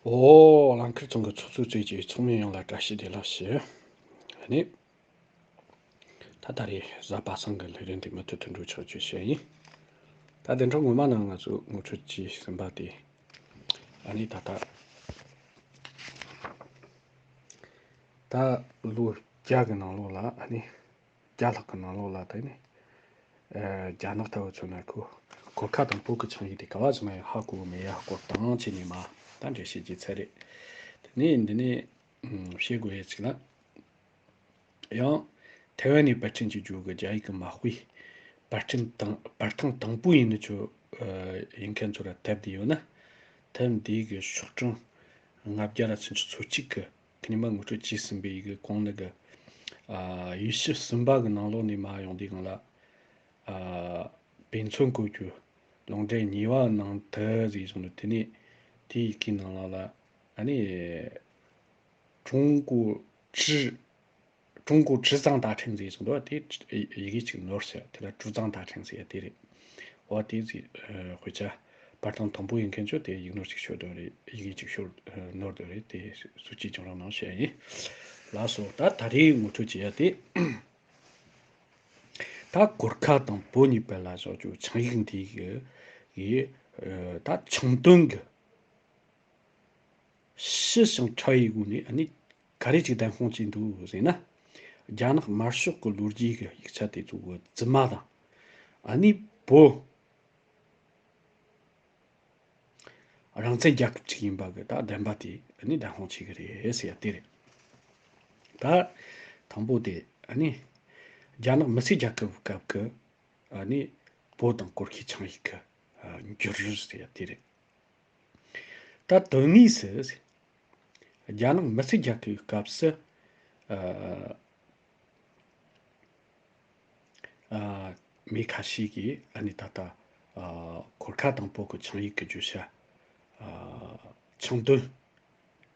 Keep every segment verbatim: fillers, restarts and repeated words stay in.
ཨོ། རླངས་འཁོར་ཚང་གི་ཚོགས་གཙོ་བཅས་ཀྱི་ཚོགས་མི་ཡོངས་ལ་བཀྲ་ཤིས་བདེ་ལེགས་ཞུ། ཨ་ནི། ད་ད་རེས་གཟའ་པ་སངས་ཀྱི་ལས་རིམ་དེ་མུ་མཐུད་དུ་འགྲོ་ཆོག་ཅེས་བཤད་ཡིན། ད་དེ་འཕྲོ་སྔོན་མ་ནང་ང་ཚོ་ངོ་སྤྲོད་བྱས་ཟིན་པ་དེ། ཨ་ནི་ད་ལྟ། ད་ལོ་བརྒྱ་གི་ནང་ལོགས་ལ་ཨ་ནི། བརྒྱ་ལྷག་གི་ནང་ལོགས་ལ་ད་ནི། ཨ། རྒྱ་ནག་ལྟ་བུ་མཚོན་ན་ཁོ་གོར་ཁ་དང་བོད་ཀྱི་ཆིངས་ཡིག་དེ་ག་བ་ཟིན་ན་ཡང་ཧ་གོ་གི་མེད་ཡ་སྐོར་དང་བཅས་ནས་མ་ད་འགྲེལ་བཤད་བགྱིས་ཚར་རེད། དེ་ནས་འདི་ནས་ཨ། བཤད་དགོས་ཡ་ཅིག་ལ། ཡང་། ཐའེ་ཝན་ནས་པར་སྐྲུན་གྱི་བརྗོད་གི་རྒྱ་ཡིག་གི་མ་དཔེ། པར་སྐྲུན་དང་པར་ཐེངས་དང་པོ་ཡིན་ནི་ཆོ། ཨ། ཡིན་མཁན་ཚོ་ལ་དེབ་འདི་ཡོད་ན། དེབ་འདིའི་གི་ཤོག་གྲངས་ལྔ་བརྒྱ་ར་སུམ་ཅུ་སོ་གཅིག་གི་ཁ་ཉིན་མ་ངོ་སྤྲོད་བྱས་ཟིན་པའི་གི་གོང་ནི་གི། ཨ། ཡི་ཤུ་གསུམ་པ་གི་ནང་ལོགས་ནས་མ་ཡོང་དུས་སྒང་ལ། ཨ། དཔེ་མཚོན་བཀོད་རྒྱུ། ལུང་འདྲེན་གཉིས་པ་ནང་དུ་ཟེར་བྱུང་ནི་དེ་ནས་དེའི་གི་ནང་ལོགས་ལ། ཨ་ནི། 中国制 中国制造大臣 ཟེར་སོང་འདུག་དེ་ཡི་གེ་གཅིག་ནོར་ཟེར་དེ་ལ་制造大臣 ཟེར་དེ་རེད། འོ་དེ་ཟེར་དཔེ་ཆ་པར་ཐེངས་དང་པོ་ཡིན་མཁན་ཚོ་དེ་ཡིག་ནོར་གཅིག་ཤོར་འདུག་རེད། ཡི་གེ་གཅིག་ཤོར་ནོར་འདུག་རེད། དེ་སུ་གཅིག་ཀྱང་རང་ནང་བཤད་ཡིན། ལགས་སོ། ད་ད་རེས་ངོ་སྤྲོད་བྱེད་ཡ་དེ། ད་གོར་ཁ་དང་བོད་གཉིས་བར་ལ་བཞག་རྒྱུ་ཆིངས་ཡིག་འདི་གི་ཡི་ད་ཆིངས་དོན་གི་ཞི་ཞིང་ཕྲ་བའི་སྒོ་ནས་ཨ་ནི་ག་རེ་ཅིག་བདེན་དཔང་བྱས་འདུག་ཟེར་ན། རྒྱ་ནག་དམར་ཤོག་གི་ལོ་རྒྱུས་ཀྱི་ཡིག་ཆ་དེ་ཚོ་གི་རྫུན་མ་དང་། ཨ་ནི་བོད་རང་བཙན་རྒྱལ་ཁབ་ཅིག་ཡིན་པ་གི་ད་བདེན་པ་དེ་ཨ་ནི་བདེན་དཔང་བྱེད་ཀྱི་རེད་ཟེར་ཡ་དེ་རེད། ད་དང་པོ་དེ་ཨ་ནི་རྒྱ་ནག་མི་སེར་རྒྱལ་ཁབ་སྐབས་ཀྱི་ཨ་ནི་བོད་དང་གོར་ཁའི་ཆིངས་ཡིག་གི་འགྱུར་ཟེར་ཡ་དེ་རེད། ད་དོན་དངོས་སུ། རྒྱ་ནག་མི་སེར་རྒྱལ་ཁབ་ཀྱི་སྐབས་སུ། ཨ། ཨ། མི་ཁ་ཤས་ཀྱིས་ཨ་ནི་ད་ལྟ། ཨ། གོར་ཁ་དང་བོད་ཀྱི་ཆིངས་ཡིག་གི་བརྗོད་བྱ། ཨ། ཆིངས་དོན།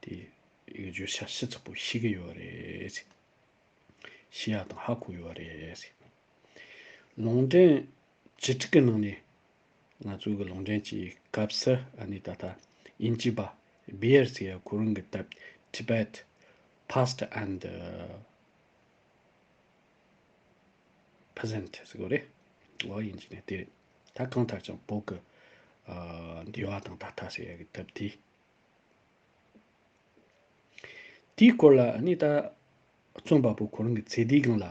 དེ་བརྗོད་བྱ་ཞིབ་ཚགས་པོ་ཤེས་ཀྱི་ཡོད་རེད། ཤེས་ཡ་དང་ཧ་གོ་ཡོད་རེད། ལུང་འདྲེན་བཅུ་དྲུག་གི་ནང་ནས་ང་ཚོའི་གི་ལུང་འདྲེན་གྱི་སྐབས་སུ་ཨ་ནི་ད་ལྟ་དབྱིན་ཇི་པ་བི་ཡར་ཟེར་ཡ་ཁོ་རང་གི་དེབ་Tibet Past and Present ཟེར་གོ་རེད། ཨོ་དབྱིན་ཇི་ནས་དེ་རེད། ད་གང་ལྟར་ཀྱང་བོད་ཀྱི་ཨ་འདས་པ་དང་ད་ལྟ་ཟེར་ཡ་གི་དེབ་དེ། དེའི་སྐོར་ལ་ཨ་ནི་ད་རྩོམ་པ་པོ་ཁོ་རང་གི་ཚེ་འདིའི་སྒང་ལ་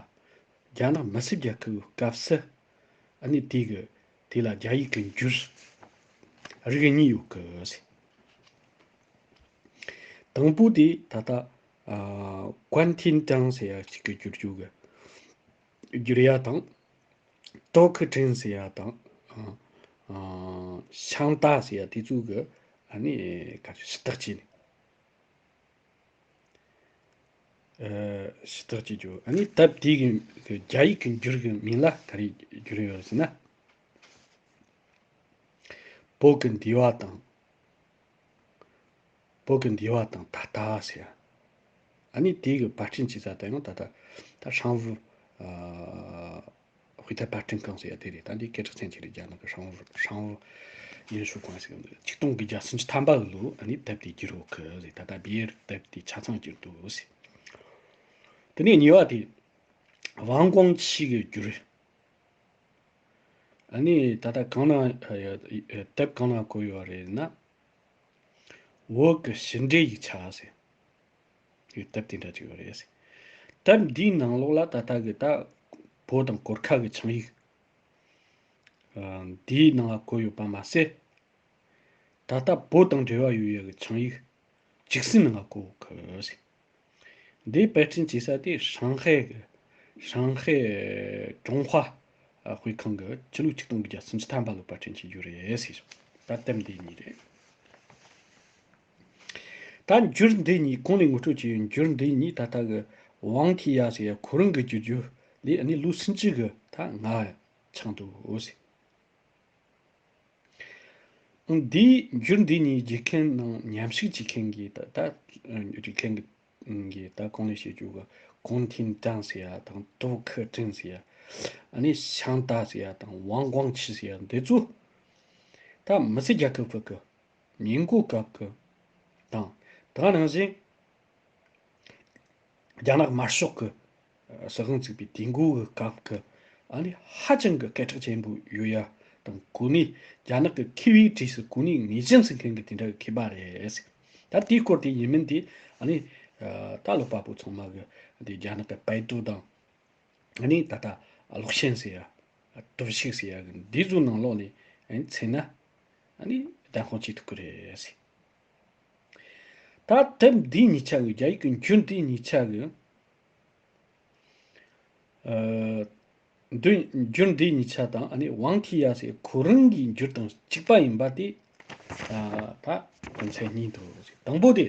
རྒྱ་ནག་མི་སེར་རྒྱལ་ཁབ་ཀྱི་སྐབས་སུ་ཨ་ནི་དེ་གི་དེ་ལ་རྒྱ་ཡིག་གི་འགྱུར་རིགས་གཉིས་ཡོད་གི་ཟེར། དང་པོ་དེ་ད་ལྟ་ཨ་ཀོན་ཐིན་ཀྲང་ཟེར་ཡ་ཅིག་གི་བསྒྱུར་རྒྱུ་གི་བསྒྱུར་ཡ་དང་། ཏོ་ཁི་ཀྲིན་ཟེར་ཡ་དང་། ཨ། ཨ། ཤང་ཏ་ཟེར་ཡ་དེ་ཚོ་གི་ཨ་ནི་ག་ཚོད་ཞུ་དག་བྱས་ནས། ཨ། ཞུ་དག་བྱེད་རྒྱུ་ཨ་ནི་དེབ་དེ་གི་གི་རྒྱ་ཡིག་གི་འགྱུར་གི་མིང་ལ་ག་རེ་བསྒྱུར་ཡོད་ཟེར་ན། བོད་ཀྱི་འདས་པ་དང་། བོད་ཀྱི་འདས་པ་དང་ད་ལྟ་ཟེར་ཡ། ཨ་ནི་དེ་གི་པར་སྐྲུན་བྱེད་ས་དེ་ཡང་ད་ལྟ་ད་ཧྲང་ཧྥུ། ཨ། དཔེ་དེབ་པར་སྐྲུན་ཁང་ཟེར་ཡ་དེ་རེད། ད་འདི་སྐད་གྲགས་ཅན་ཅིག་རེད། རྒྱ་ནག་གི་ཧྲང་ཧྥུ་ཧྲང་ཧྥུ་ཡིན་ཧྲུའུ་ཁང་ཟེར་གི་འདུག་ཆིག་སྟོང་དགུ་བརྒྱ་སུམ་ཅུ་ཐམ་པ་གི་ལོ་ཨ་ནི་དེབ་དེ་བསྒྱུར་ཡོད་གི་ཟེར། ད་ལྟ་བི་ཡར་དེབ་དེ་ཆ་ཚང་བསྒྱུར་འདུག་ཟེར། དེ་ནས་གཉིས་པ་དེ་ཝང་ཀོང་ཆི་གི་བསྒྱུར། ཨ་ནི་ད་ལྟ་གང་ན་དེབ་གང་ན་བཀོད་ཡོད་རེད་ན། བོད་ཀྱི་ཕྱི་འབྲེལ་ཡིག་ཆ་ཟེར། དེབ་དེ་འདྲ་ཅིག་ཡོད་རེད། དེབ་འདིའི་ནང་ལོགས་ལ་ད་ལྟ་གི་ད་བོད་དང་གོར་ཁ་གི་ཆིངས་ཡིག་ཨ། འདིའི་ནང་ལ་བཀོད་ཡོད་པ་མ་ཟད། ད་ལྟ་བོད་དང་འབྲེལ་བ་ཡོད་ཡག་གི་ཆིངས་ཡིག་བཅུ་གསུམ་ནང་ལ་བཀོད་ཡོད་གི་ཟེར། འདིའི་པར་སྐྲུན་བྱེད་ས་དེ་ཧྲང་ཧའེ་གི་ཧྲང་ཧའེ་ཀྲུང་ཧྭ་དཔེ་ཁང་གི་ཕྱི་ལོ་ཆིག་སྟོང་དགུ་བརྒྱ་སུམ་ཅུ་ཐམ་པ་ལོ་པར་སྐྲུན་བྱེད་རྒྱུ་རེད་ཟེར། ད་དེབ་འདི་གཉིས་རེད། ད་འགྱུར་འདི་གཉིས་གོང་ནས་ངོ་སྤྲོད་བྱས་ཡོད། འགྱུར་འདི་གཉིས་ད་ལྟ་གི་ཝང་ཐི་ཡ་ཟེར་ཡ་ཁོ་རང་གི་བསྒྱུར་རྒྱུ་ལས་ཨ་ནི་ལོ་སུམ་ཅུ་གི་ད་སྔ་ཆགས་འདུག་ཟེར། འདིའི་འགྱུར་འདི་གཉིས་རྒྱག་མཁན་ནང་མཉམ་ཞུགས་བྱེད་མཁན་གྱི་ད་ད་རྒྱག་མཁན་གྱི་གྱི་ད་གོང་ནས་བཤད་རྒྱུ་གི་ཀོང་ཐིན་ཀྲང་ཟེར་ཡ་དང་ཏོ་ཁི་ཀྲིན་ཟེར་ཡ། ཨ་ནི་ཤང་ཏ་ཟེར་ཡ་དང་ཝང་ཀོང་ཆི་ཟེར་ཡ་འདི་ཚོ་ད་མི་སེར་རྒྱལ་ཁབ་ཁག་གི་མྱི་མགོ་སྐབས་ཀྱི་ དང་། དེ་ག་ནང་བཞིན་རྒྱ་ནག་དམར་ཤོག་གི་སྲིད་དབང་བཙུགས་པའི་དུས་འགོ་གི་སྐབས་ཀྱི་ཨ་ནི་ཧ་ཅང་གི་སྐད་གྲགས་ཆེན་པོ་ཡོད་ཡ་དང་གོ་གནས། རྒྱ་ནག་གི་མཁས་པའི་གྲས་སུ་གོ་གནས་ངེས་ཅན་ཟིན་མཁན་གྱི་དེ་འདྲ་གི་མཁས་པ་རེད། ད་དེའི་སྐོར་དེ་ཡིན་མིན་དེ་ཨ་ནི་ད་ཀློག་པ་པོ་ཚང་མ་གི་དེ་རྒྱ་ནག་གི་པའེ་ཏུའུ་དང་། ཨ་ནི་ད་ལྟ་གློག་ཆེན་ཟེར་ཡ། སྟོབས་ཤུགས་ཟེར་ཡ་གི་འདི་ཚོའི་ནང་ལོགས་ནས་ཨ་ནི་འཚོལ་ན་ཨ་ནི་གདམ་ཁ་བྱེད་ཐུབ་ཀྱི་རེད་ཟེར། ད་དེབ་འདི་གཉིས་ཆ་གི་རྒྱ་ཡིག་གི་འགྱུར་འདི་གཉིས་ཆ་གི་ཨ་འདི་འགྱུར་འདི་གཉིས་ཆ་དང་ཨ་ནི་ཝང་ཐི་ཡ་ཟེར་ཁོ་རང་གི་འགྱུར་དང་གཅིག་པ་ཡིན་པ་དེ་ཨ་ད་དོན་ཚན་གཉིས་འདུག་ཟེར། དང་པོ་དེ།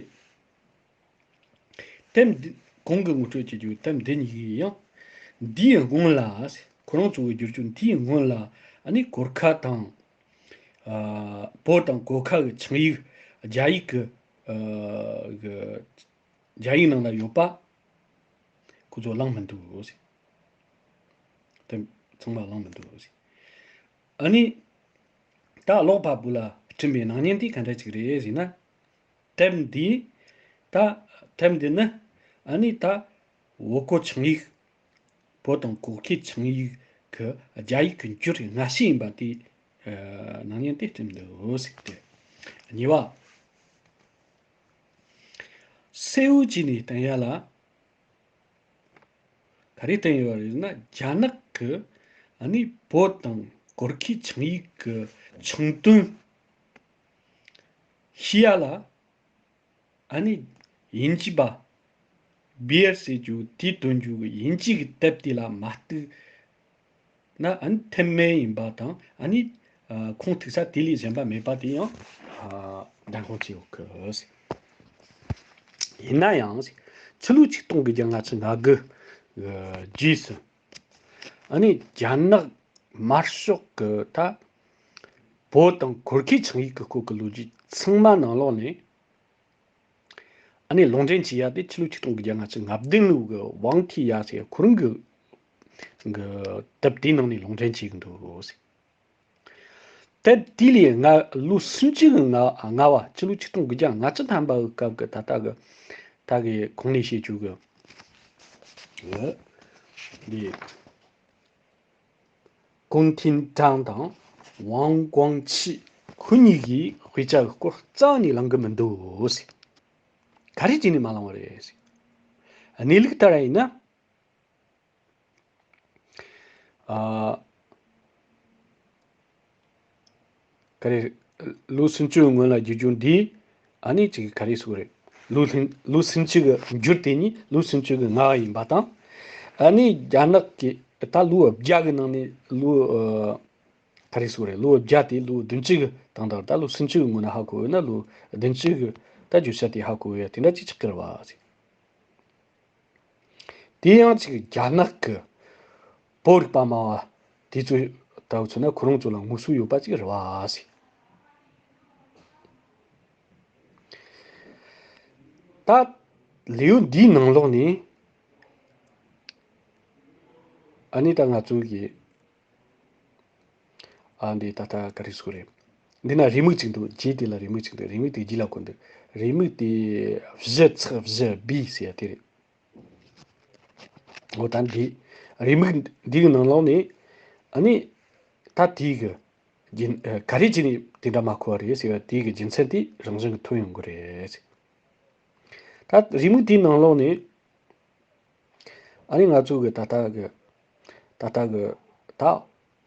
དེབ་འདི་གོང་གི་ངོ་སྤྲོད་བྱེད་རྒྱུ་དེབ་འདི་གཉིས་ཀྱི་ཡང་འདིའི་སྔོན་ལ། ཁོ་རང་ཚོ་གི་བསྒྱུར་རྒྱུ་འདིའི་སྔོན་ལ་ཨ་ནི་གོར་ཁ་དང་ཨ་བོད་དང་གོར་ཁ་གི་ཆིངས་ཡིག་རྒྱ་ཡིག་གི་ཨ་གི་རྒྱ་ཡིག་ནང་ལ་ཡོད་པ་ཁོ་ཚོ་བླངས་མི་འདུག་ཟེར། དེ་ཚང་མ་བླངས་མི་འདུག་ཟེར། ཨ་ནི་ད་ཀློག་པ་པོ་ལ་སྤྲིངས་པའི་སྣང་བརྙན་དེ་ག་འདྲ་ཅིག་རེད་ཟེར་ན། དེབ་འདི་ད་དེབ་འདི་ནི་ཨ་ནི་ད་བོད་གོ་ཆིངས་ཡིག་བོད་དང་གོར་ཁའི་ཆིངས་ཡིག་གི་རྒྱ་ཡིག་གི་འགྱུར་སྔ་ཤོས་ཡིན་པ་དེ་ཨ་སྣང་བརྙན་དེ་སྤྲིངས་འདུག་ཟེར་ཏེ། གཉིས་པ། གསལ་བོ་བྱས་ནས་བསྟན་ཡ་ལ། ག་རེ་བསྟན་ཡོད་རེད་ན་རྒྱ་ནག་གི་ཨ་ནི་བོད་དང་གོར་ཁའི་ཆིངས་ཡིག་གི་ཆིངས་དོན་ཤེས་ཡ་ལ་ཨ་ནི་དབྱིན་ཇི་པ་བི་ཡར་ཟེར་རྒྱུ་དེ་འདོན་རྒྱུ་གི་དབྱིན་ཇི་གི་དེབ་དེ་ལ་མ་གཏུགས་ན་ཨ་ནི་ཐེབས་མེད་ཡིན་པ་དང་ཨ་ནི་ཨ་ཁུངས་གཏུགས་ས་དེ་ལས་གཞན་པ་མེད་པ་དེ་ཡང་ཨ་འདྲ་མཁོ་ཆེ་ཡོད་གི། ཡིན་ན་ཡང་ཕྱི་ལོ་ཆིག་སྟོང་དགུ་བརྒྱ་ལྔ་བཅུ་ང་དགུ་གི་རྗེས་སུ་ཨ་ནི་རྒྱ་ནག་དམར་ཤོག་གི་ད་བོད་དང་གོར་ཁའི་ཆིངས་ཡིག་གི་སྐོར་གྱི་ལོ་རྒྱུས་ཚང་མ་ནང་ལོགས་ནས། ཨ་ནི་ལུང་འདྲེན་བྱེད་ཡ་དེ་ཕྱི་ལོ་ཆིག་སྟོང་དགུ་བརྒྱ་ལྔ་བཅུ་ང་བདུན་ལོའི་གི་ཝང་ཐི་ཡ་ཟེར་ཁོ་རང་གི་གི་དེབ་དེའི་ནང་ནས་ལུང་འདྲེན་བྱེད་ཀྱི་འདུག་ཟེར། དེབ་དེ་ལས་ང་ལོ་སུམ་ཅུ་གི་ང་ལྔ་བ་ཕྱི་ལོ་ཆིག་སྟོང་དགུ་བརྒྱ་ལྔ་བཅུ་ཐམ་པ་གི་སྐབས་ཀྱི་ད་ལྟ་གི་ད་གི་གོང་ནས་བཤད་རྒྱུ་གི་འདི། ཀུང་ཐིན་ཀྲང་དང་ཝང་ཀོང་ཆི་ཁོ་གཉིས་ཀྱིས་དཔེ་ཆ་གི་སྐོར་རྩ་ནས་གླེང་གི་མི་འདུག་ཟེར། ག་རེ་བྱས་ནས་མ་གླེང་བ་རེད་ཟེར། གནས་ལུགས་ལྟར་ཡིན་ན། ཨ། ག་རེ། ལོ་སུམ་ཅུ་སྔོན་ལ་བརྒྱུད་རྒྱུ་འདི་ཨ་ནི་ཅིག་ག་རེ་ཟེར་དགོས་རེད། ལོ་ལྷན་ལོ་སུམ་ཅུ་གི་འགྱུར་དེ་ཉིད་ལོ་སུམ་ཅུ་གི་ལྔ་བ་ཡིན་པ་དང་། ཨ་ནི་རྒྱ་ནག་གི་ད་ལོ་བརྒྱ་གི་ནང་ནས་ལོ་ཨ་ག་རེ་ཟེར་དགོས་རེད། ལོ་བརྒྱ་དེ་ལོ་བདུན་ཅུ་གི་དང་དང་ད་ལོ་སུམ་ཅུ་གི་སྔོན་ན་ཧ་གོ་ཡོད་ན་ལོ་བདུན་ཅུ་གི་ད་བརྗོད་བྱ་དེ་ཧ་གོ་ཡོད་དེ་འདྲ་ཅིག་ཆགས་ཀྱི་རེད་བ། དེ་ཡང་ཅིག་རྒྱ་ནག་གི་བོད་རིག་པ་སྨྲ་བ་དེ་ཚོ་ལྟ་བུ་མཚོན་ན་ཁོ་རང་ཚོ་ལ་ངོ་སོ་ཡོད་པ་ཅིག་རེད་བ་ཟེར། ད་ལེའུ་འདིའི་ནང་ལོགས་ནས་ཨ་ནི་ད་ང་ཚོ་གི་ཨ་འདི་ད་ལྟ་ག་རེ་ཟེར་རེད། འདི་ན་རེའུ་མིག་ཅིག་འདུག་རྗེས་དེ་ལ་རེའུ་མིག་ཅིག་འདུག་རེའུ་མིག་དེ་རྗེས་ལ་གོ་འདུག་རེའུ་མིག་དེ་བཞི་ཚེག་བཞི་བི་ཟེར་ཡ་དེ་རེད། འོ་ད་འདི་རེའུ་མིག་འདི་གི་ནང་ལོགས་ནས་ཨ་ནི་ད་དེའི་གི་རྒྱུ་ག་རེ་བྱས་ནས་དེ་འདྲ་མ་གོ་བ་རེད་ཟེར་བ་དེའི་གི་རྒྱུ་མཚན་དེ་རང་བཞིན་གྱི་ཐོན་ཡོང་གི་རེད། ད་རེའུ་མིག་དེའི་ནང་ལོགས་ནས། ཨ་ནི་ང་ཚོ་གི་ད་ལྟ་གི་ད་ལྟ་གི་ད་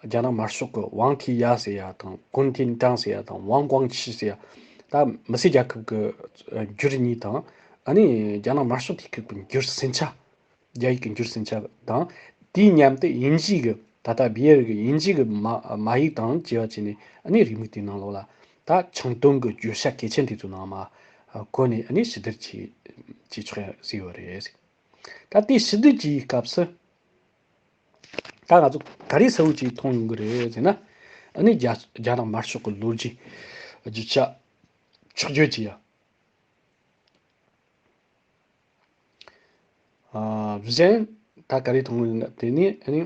རྒྱ་ནག་དམར་ཤོག་གི་ཝང་ཐི་ཡ་ཟེར་ཡ་དང་ཀུང་ཐིན་ཀྲང་ཟེར་ཡ་དང་ཝང་ཀོང་ཆི་ཟེར་ཡ། ད་མི་སེར་རྒྱལ་ཁབ་ཀྱི་འགྱུར་གཉིས་དང་ཨ་ནི་རྒྱ་ནག་དམར་ཤོག་དེ་ཁུལ་གྱི་འགྱུར་ཟིན་ཆ། རྒྱ་ཡིག་གི་འགྱུར་ཟིན་ཆ་དང་དེའི་མཉམ་དུ་དབྱིན་ཇི་གི་ད་ལྟ་བི་ཡར་གི་དབྱིན་ཇི་གི་མ་མ་ཡིག་དང་བཅས་པ་བྱས་ནས་ཨ་ནི་རེའུ་མིག་དེའི་ནང་ལོགས་ལ་ད་ཆིངས་དོན་གྱི་བརྗོད་བྱ་གལ་ཆེན་དེ་ཚོ་ནང་མ་གོ་ནས་ཨ་ནི་ཞིབ་བསྡུར་བྱེད་བྱེད་ཆོག་ཡ་ཟེར་བ་རེད། ད་དེ་ཞིབ་བསྡུར་གྱི་སྐབས་སུ་ད་ང་ཚོ་ག་རེ་གསལ་བོ་ཅིག་མཐོང་ཡོང་གི་རེད་ཟེར་ན། ཨ་ནི་རྒྱ་རྒྱ་ནག་དམར་ཤོག་གི་ལོ་རྒྱུས་རྒྱུ་ཆ་ཆགས་བརྗོད་ཀྱི་ཡ། ཨ་གཞན་ད་ག་རེ་མཐོང་ཡོང་ན་དེ་ནི་ཨ་ནི།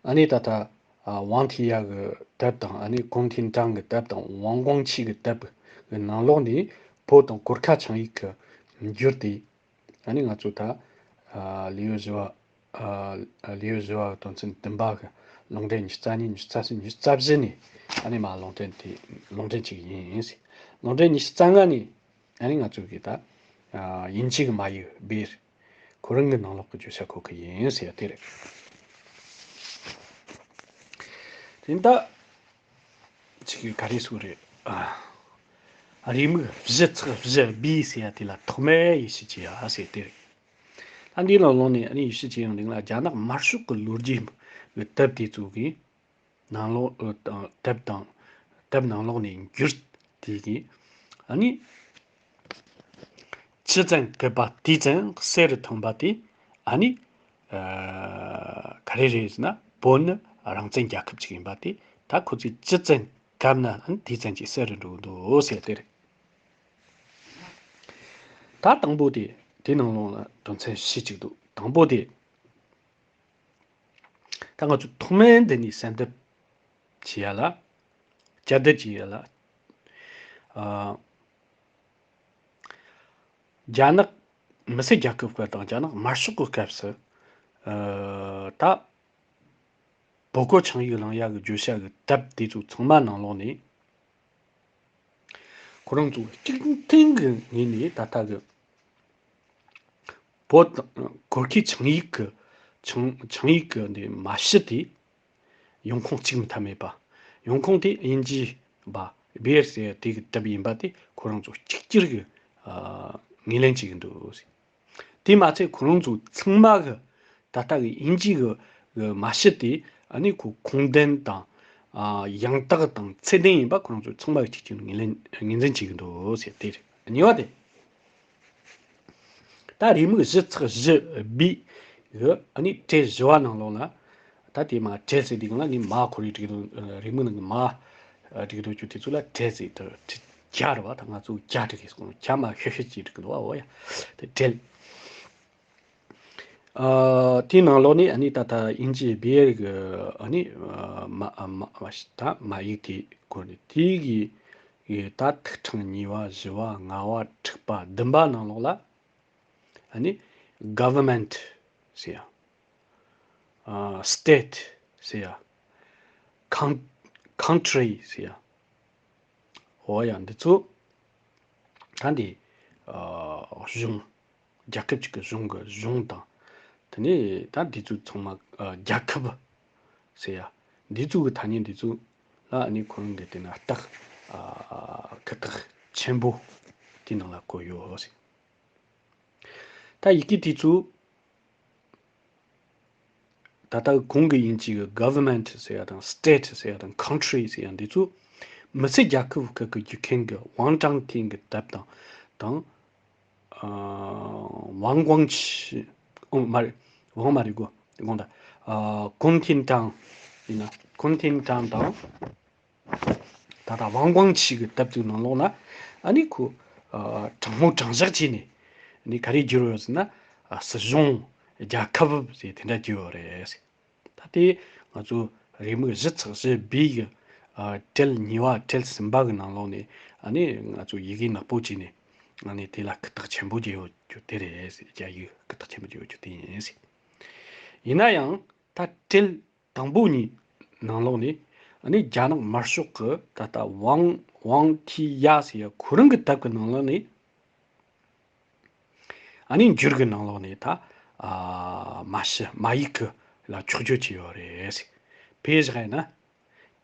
ཨ་ནི་ད་ལྟ་ ཨ་ཝང་ཐི་ཡ་གི་དེབ་དང་ཨ་ནི་གུང་ཐིན་ཀྲང་གི་དེབ་དང་ཝང་ཀོང་ཆི་གི་དེབ་གི་ནང་ལོགས་ནས་བོད་དང་གོར་ཁ་ཆིངས་ཡིག་གི་འགྱུར་ཏེ། ཨ་ནི་ང་ཚོ་ད་ཨ་ལེའུ་བཞི་བ། ཨ་ལེའུ་བཞི་བ་དོན་ཚན་བདུན་པ་གི་ལུང་འདྲེན་ཉི་ཤུ་རྩ་གཉིས། ཉི་ཤུ་རྩ་གསུམ། ཉི་ཤུ་རྩ་བཞི་ནས་ཨ་ནི་མ་ལུང་འདྲེན་དེ་ལུང་འདྲེན་གཅིག་ཡིན་ཟེར། ལུང་འདྲེན་ཉི་ཤུ་རྩ་ལྔ་ནས་ཨ་ནི་ང་ཚོ་གི་ད་ཨ་དབྱིན་ཇི་གི་མ་ཡིག་བེར་ཁོ་རང་གི་ནང་ལོགས་ཀྱི་བརྗོད་བྱ་གོ་གི་ཡིན་ཟེར་དེ་རེད། དེ་ད་ཅིག་ག་རེ་ཟེར་རེད། ཨ། རེའུ་མིག་བཞི་ཚེག་བཞི་བི་ཟེར་ཡ་དེ་ལ་ཐོགས་མེད་ཡེ་ཤེས་ཀྱི་ཡ་ཟེར་དེ་རེད། ད་འདི་ལ་ལོག་ནས་ཨ་ནི་ཡེ་ཤེས་ཀྱི་ཡང་འདི་ལ་རྒྱ་ནག་དམར་ཤོག་གི་ལོ་རྒྱུས་ཀྱི་དེབ་དེ་ཚོ་གི་ནང་ལོགས་ཨ་དང་དེབ་དང་དེབ་ནང་ལོགས་ནས་འགྱུར་དེ་གི་ཨ་ནི། ཅི་ཙམ་བཀོད་པ་དེ་ཙམ་གསལ་རུ་ཐོན་པ་དེ་ཨ་ནི། ཨ། ག་རེ་རེད་ཟེར་ན་བོད་ནི་རང་བཙན་རྒྱལ་ཁབ་ཅིག་ཡིན་པ་དེ་ད་ཁོ་ཚོས་ཅི་ཙམ་བཀབ་ན་ཨ་ནི་དེ་ཙམ་གྱིས་གསལ་རུ་འགྲོ་གི་འདུག་ཟེར་དེ་རེད། ད་དང་པོ་དེ་དེ་ནང་ལོགས་ལ་དོན་ཚན་བཞི་ཅིག་འདུག་དང་པོ་དེ། ད་ང་ཚོ་ཐོག་མའི་འདི་ནས་གསལ་འདེབས་བྱེད་ཡ་ལ། བསྐྱར་ཟློས་བྱེད་ཡ་ལ། ཨ། རྒྱ་ནག་མི་སེར་རྒྱལ་ཁབ་སྐབས་དང་རྒྱ་ནག་དམར་ཤོག་གི་སྐབས་སུ། ཨ། ད་བོད་གོ་ཆིངས་ཡིག་བླངས་ཡ་གི་བརྗོད་བྱ་གི་དེབ་དེ་ཚོ་ཚང་མ་ནང་ལོགས་ནས། ཁོ་རང་ཚོ་གཅིག་མཐུན་གྱི་ངོས་ནས་ད་ལྟ་གི་བོད་དང་གོར་ཁའི་ཆིངས་ཡིག་གི་ཆིངས་ཆིངས་ཡིག་གི་འདི་མ་ཕྱི་དེ་ཡོང་ཁུངས་གཅིག་མཐའ་མེད་པ། ཡོང་ཁུངས་དེ་དབྱིན་ཇིའི་བ་བེར་ཟེར་དེ་གི་དེབ་ཡིན་པ་དེ་ཁོ་རང་ཚོ་གཅིག་གྱུར་གྱི་ཨ་ངོས་ལེན་བྱེད་ཀྱི་འདུག་དེ་མ་ཚད་ཁོ་རང་ཚོ་ཚང་མ་གི་ད་ལྟ་གི་དབྱིན་ཇི་གི་གི་མ་ཕྱི་དེ་ཨ་ནི་ཁོ་ཁུངས་ལྡན་དང་ཨ་ཡང་དག་དང་ཚད་ལྡན་ཡིན་པ་ཁོ་རང་ཚོ་ཚང་མ་གི་གཅིག་གྱུར་ངོས་ལེན་ངོས་འཛིན་བྱེད་ཀྱི་འདུག་ཟེར་དེ་རེད། གཉིས་པ་དེ། ད་རེའུ་མིག་བཞི་ཚེག་བཞི་བི་གི་ཨ་ནི་གྲས་བཞི་བ་ནང་ལོགས་ལ། ད་དེ་མ་གྲས་ཟེར་དུས་སྒང་ལ་ངས་མ་ཁོ་རེ་བྲིས་འདུག་རེའུ་མིག་ནང་གི་མ་བྲིས་འདུག་རྒྱུ་དེ་ཚོ་ལ་གྲས་ཟེར་དུ་བྲིས་བརྒྱ་རེད་བ། ད་ང་ཚོ་བརྒྱ་བྲིས་གི་སོང་། བརྒྱ་མ་ཤི་ཤི་ཅིག་བྲིས་གི་འདུག་བ། འོ་ཡ། དེ་གྲས། ཨ། དེའི་ནང་ལོགས་ནས་ཨ་ནི་ད་ལྟ་དབྱིན་ཇིའི་བེ་ཡར་གི་ཨ་ནི་ཨ་མ་ཨ་མ་མ་ད་མ་ཡིག་དེ་སྐོར་ནས་དེའི་གི་ད་ཐིག་ཕྲེང་གཉིས་པ་བཞི་པ་ལྔ་པ་དྲུག་པ་བདུན་པ་ནང་ལོགས་ལ་ཨ་ནི་government ཟེར་ཡ། ཨ། state ཟེར་ཡ། coun- country ཟེར་ཡ། འོ་ཡ་འདི་ཚོ་ད་འདི་ཨ་གཞུང་། རྒྱལ་ཁབ་ཅིག་གི་གཞུང་གི་གཞུང་དང་། དེ་ནས་ད་འདི་ཚོ་ཚང་མ་ཨ་རྒྱལ་ཁབ་ཟེར་ཡ། འདི་ཚོ་གི་ཐ་སྙད་འདི་ཚོ་ལ་ནི་ཁོ་རང་གི་དེ་ན་རྟགས་ཨ་ཁ་བཏགས་ཆེན་པོ་དེ་ནང་ལ་བཀོད་ཡོད་ཟེར། ད་ཡི་གེ་དེ་ཚོ་ད་ལྟ་གོང་གི་དབྱིན་ཇི་གི་government ཟེར་ཡ་དང་state ཟེར་ཡ་དང་country ཟེར་ཡ་འདི་ཚོ་མི་སེར་རྒྱལ་ཁབ་ཁག་གི་རྒྱུག་མཁན་གི་ཝང་ཀྲང་ཐིང་གི་དེབ་དང་དང་། ཨ། ཝང་ཀོང་ཆི། ཨོ་མ་རེད། ཝང་མ་རེད་གོ། དགོངས་དག་ཨ། གུང་ཐིན་ཀྲང་ཡིན་ན་གུང་ཐིན་ཀྲང་དང་། ད་ལྟ་ཝང་ཀོང་ཆི་གི་དེབ་ཚོའི་ནང་ལོགས་ན་ཨ་ནི་ཁོ་ཨ་དྲང་མོ་དྲང་བཞག་བྱས་ནས་ཨ་ནི་ག་རེ་བསྒྱུར་ཡོད་ཟེར་ན། ཨ་སྲིད་གཞུང་རྒྱལ་ཁབ་ཟེར་དེ་འདྲ་བསྒྱུར་ཡོད་རེད། ད་ལྟའི་ང་ཚོ་རེའུ་མིག་བཞི་ཚེག་བཞི་བི་གི་ཨ་གྲས་གཉིས་པ་གྲས་གསུམ་པ་གི་ནང་ལོགས་ནས་ཨ་ནི་ང་ཚོ་ཡི་གེ་ནག་པོ་བྱས་ནས་ཨ་ནི་དེ་ལ་ཁ་བཏགས་ཆེན་པོ་བརྒྱབ་ཡོད་རྒྱུ་དེ་རེད། རྒྱ་ཡིག་ཁ་བཏགས་ཆེན་པོ་བརྒྱབ་ཡོད་རྒྱུ་དེ་ཡིན་ཟེར། ཡིན་ན་ཡང་ད་གྲས་དང་པོ་གཉིས་ནང་ལོགས་ནས་ཨ་ནི་རྒྱ་ནག་དམར་ཤོག་གི་ད་ལྟ་ཝང་ཝང་ཐི་ཡ་ཟེར་ཡ་ཁོ་རང་གི་དེབ་ཀྱི་ནང་ལོགས་ནས། ཨ་ནི་འགྱུར་གྱི་ནང་ལོགས་ནས་ད་ཨ་མ་ཤི་མ་ཡིག་གི་ལ་འཁྱོག་བརྗོད་བྱས་ཡོད་རེད། དཔེ་བཞག་ཡིན་ན་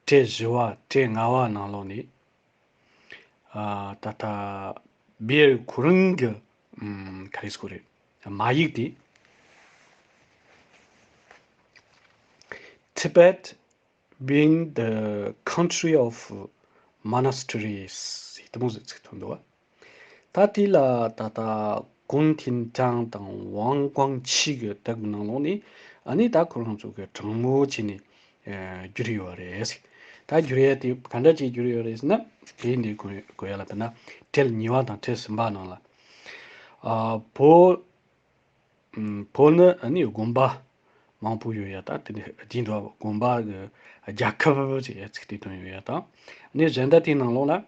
གྲས་བཞི་བ་གྲས་ལྔ་བ་ནང་ལོགས་ནས་ཨ་ད་ལྟ་བེ་ཡར་ཁོ་རང་གི་ཨམ་ག་རེ་ཟེར་དགོས་རེད། མ་ཡིག་དེ། Tibet being the country of monasteries ཟེར་དེ་མོ་ཟེར་ཚིག་ཐོན་འདུག་བ། ད་དེ་ལ་ད་ལྟ་གུང་ཐིན་ཀྲང་དང་ཝང་ཀོང་ཆི་གི་དེབ་ནང་ལོགས་ནས་ཨ་ནི་ད་ཁོ་རང་ཚོ་གི་དྲང་མོ་བྱས་ནས་ཨ་བསྒྱུར་ཡོད་རེད། ད་བསྒྱུར་ཡ་དེ་ག་འདྲ་ཅིག་བསྒྱུར་ཡོད་རེད་ཟེར་ན། དེ་འདི་གོ་གོ་ཡ་ལ་ད་ན་གྲས་གཉིས་པ་དང་གྲས་གསུམ་པ་ནང་ལ་ཨ་བོད་ཨམ་བོད་ནི་ཨ་ནི་དགོན་པ་ མང་པོ་ཡོད་ཡ། ད་དེ་ནི་རྗེས་འགྲོ་དགོན་པ་གི་རྒྱལ་ཁབ་ཟེར་ཡ་ཚིག་དེ་དོན་ཡོད་ཡ། ད་ནི་གཞན་དག་དེའི་ནང་ལོགས་ལ་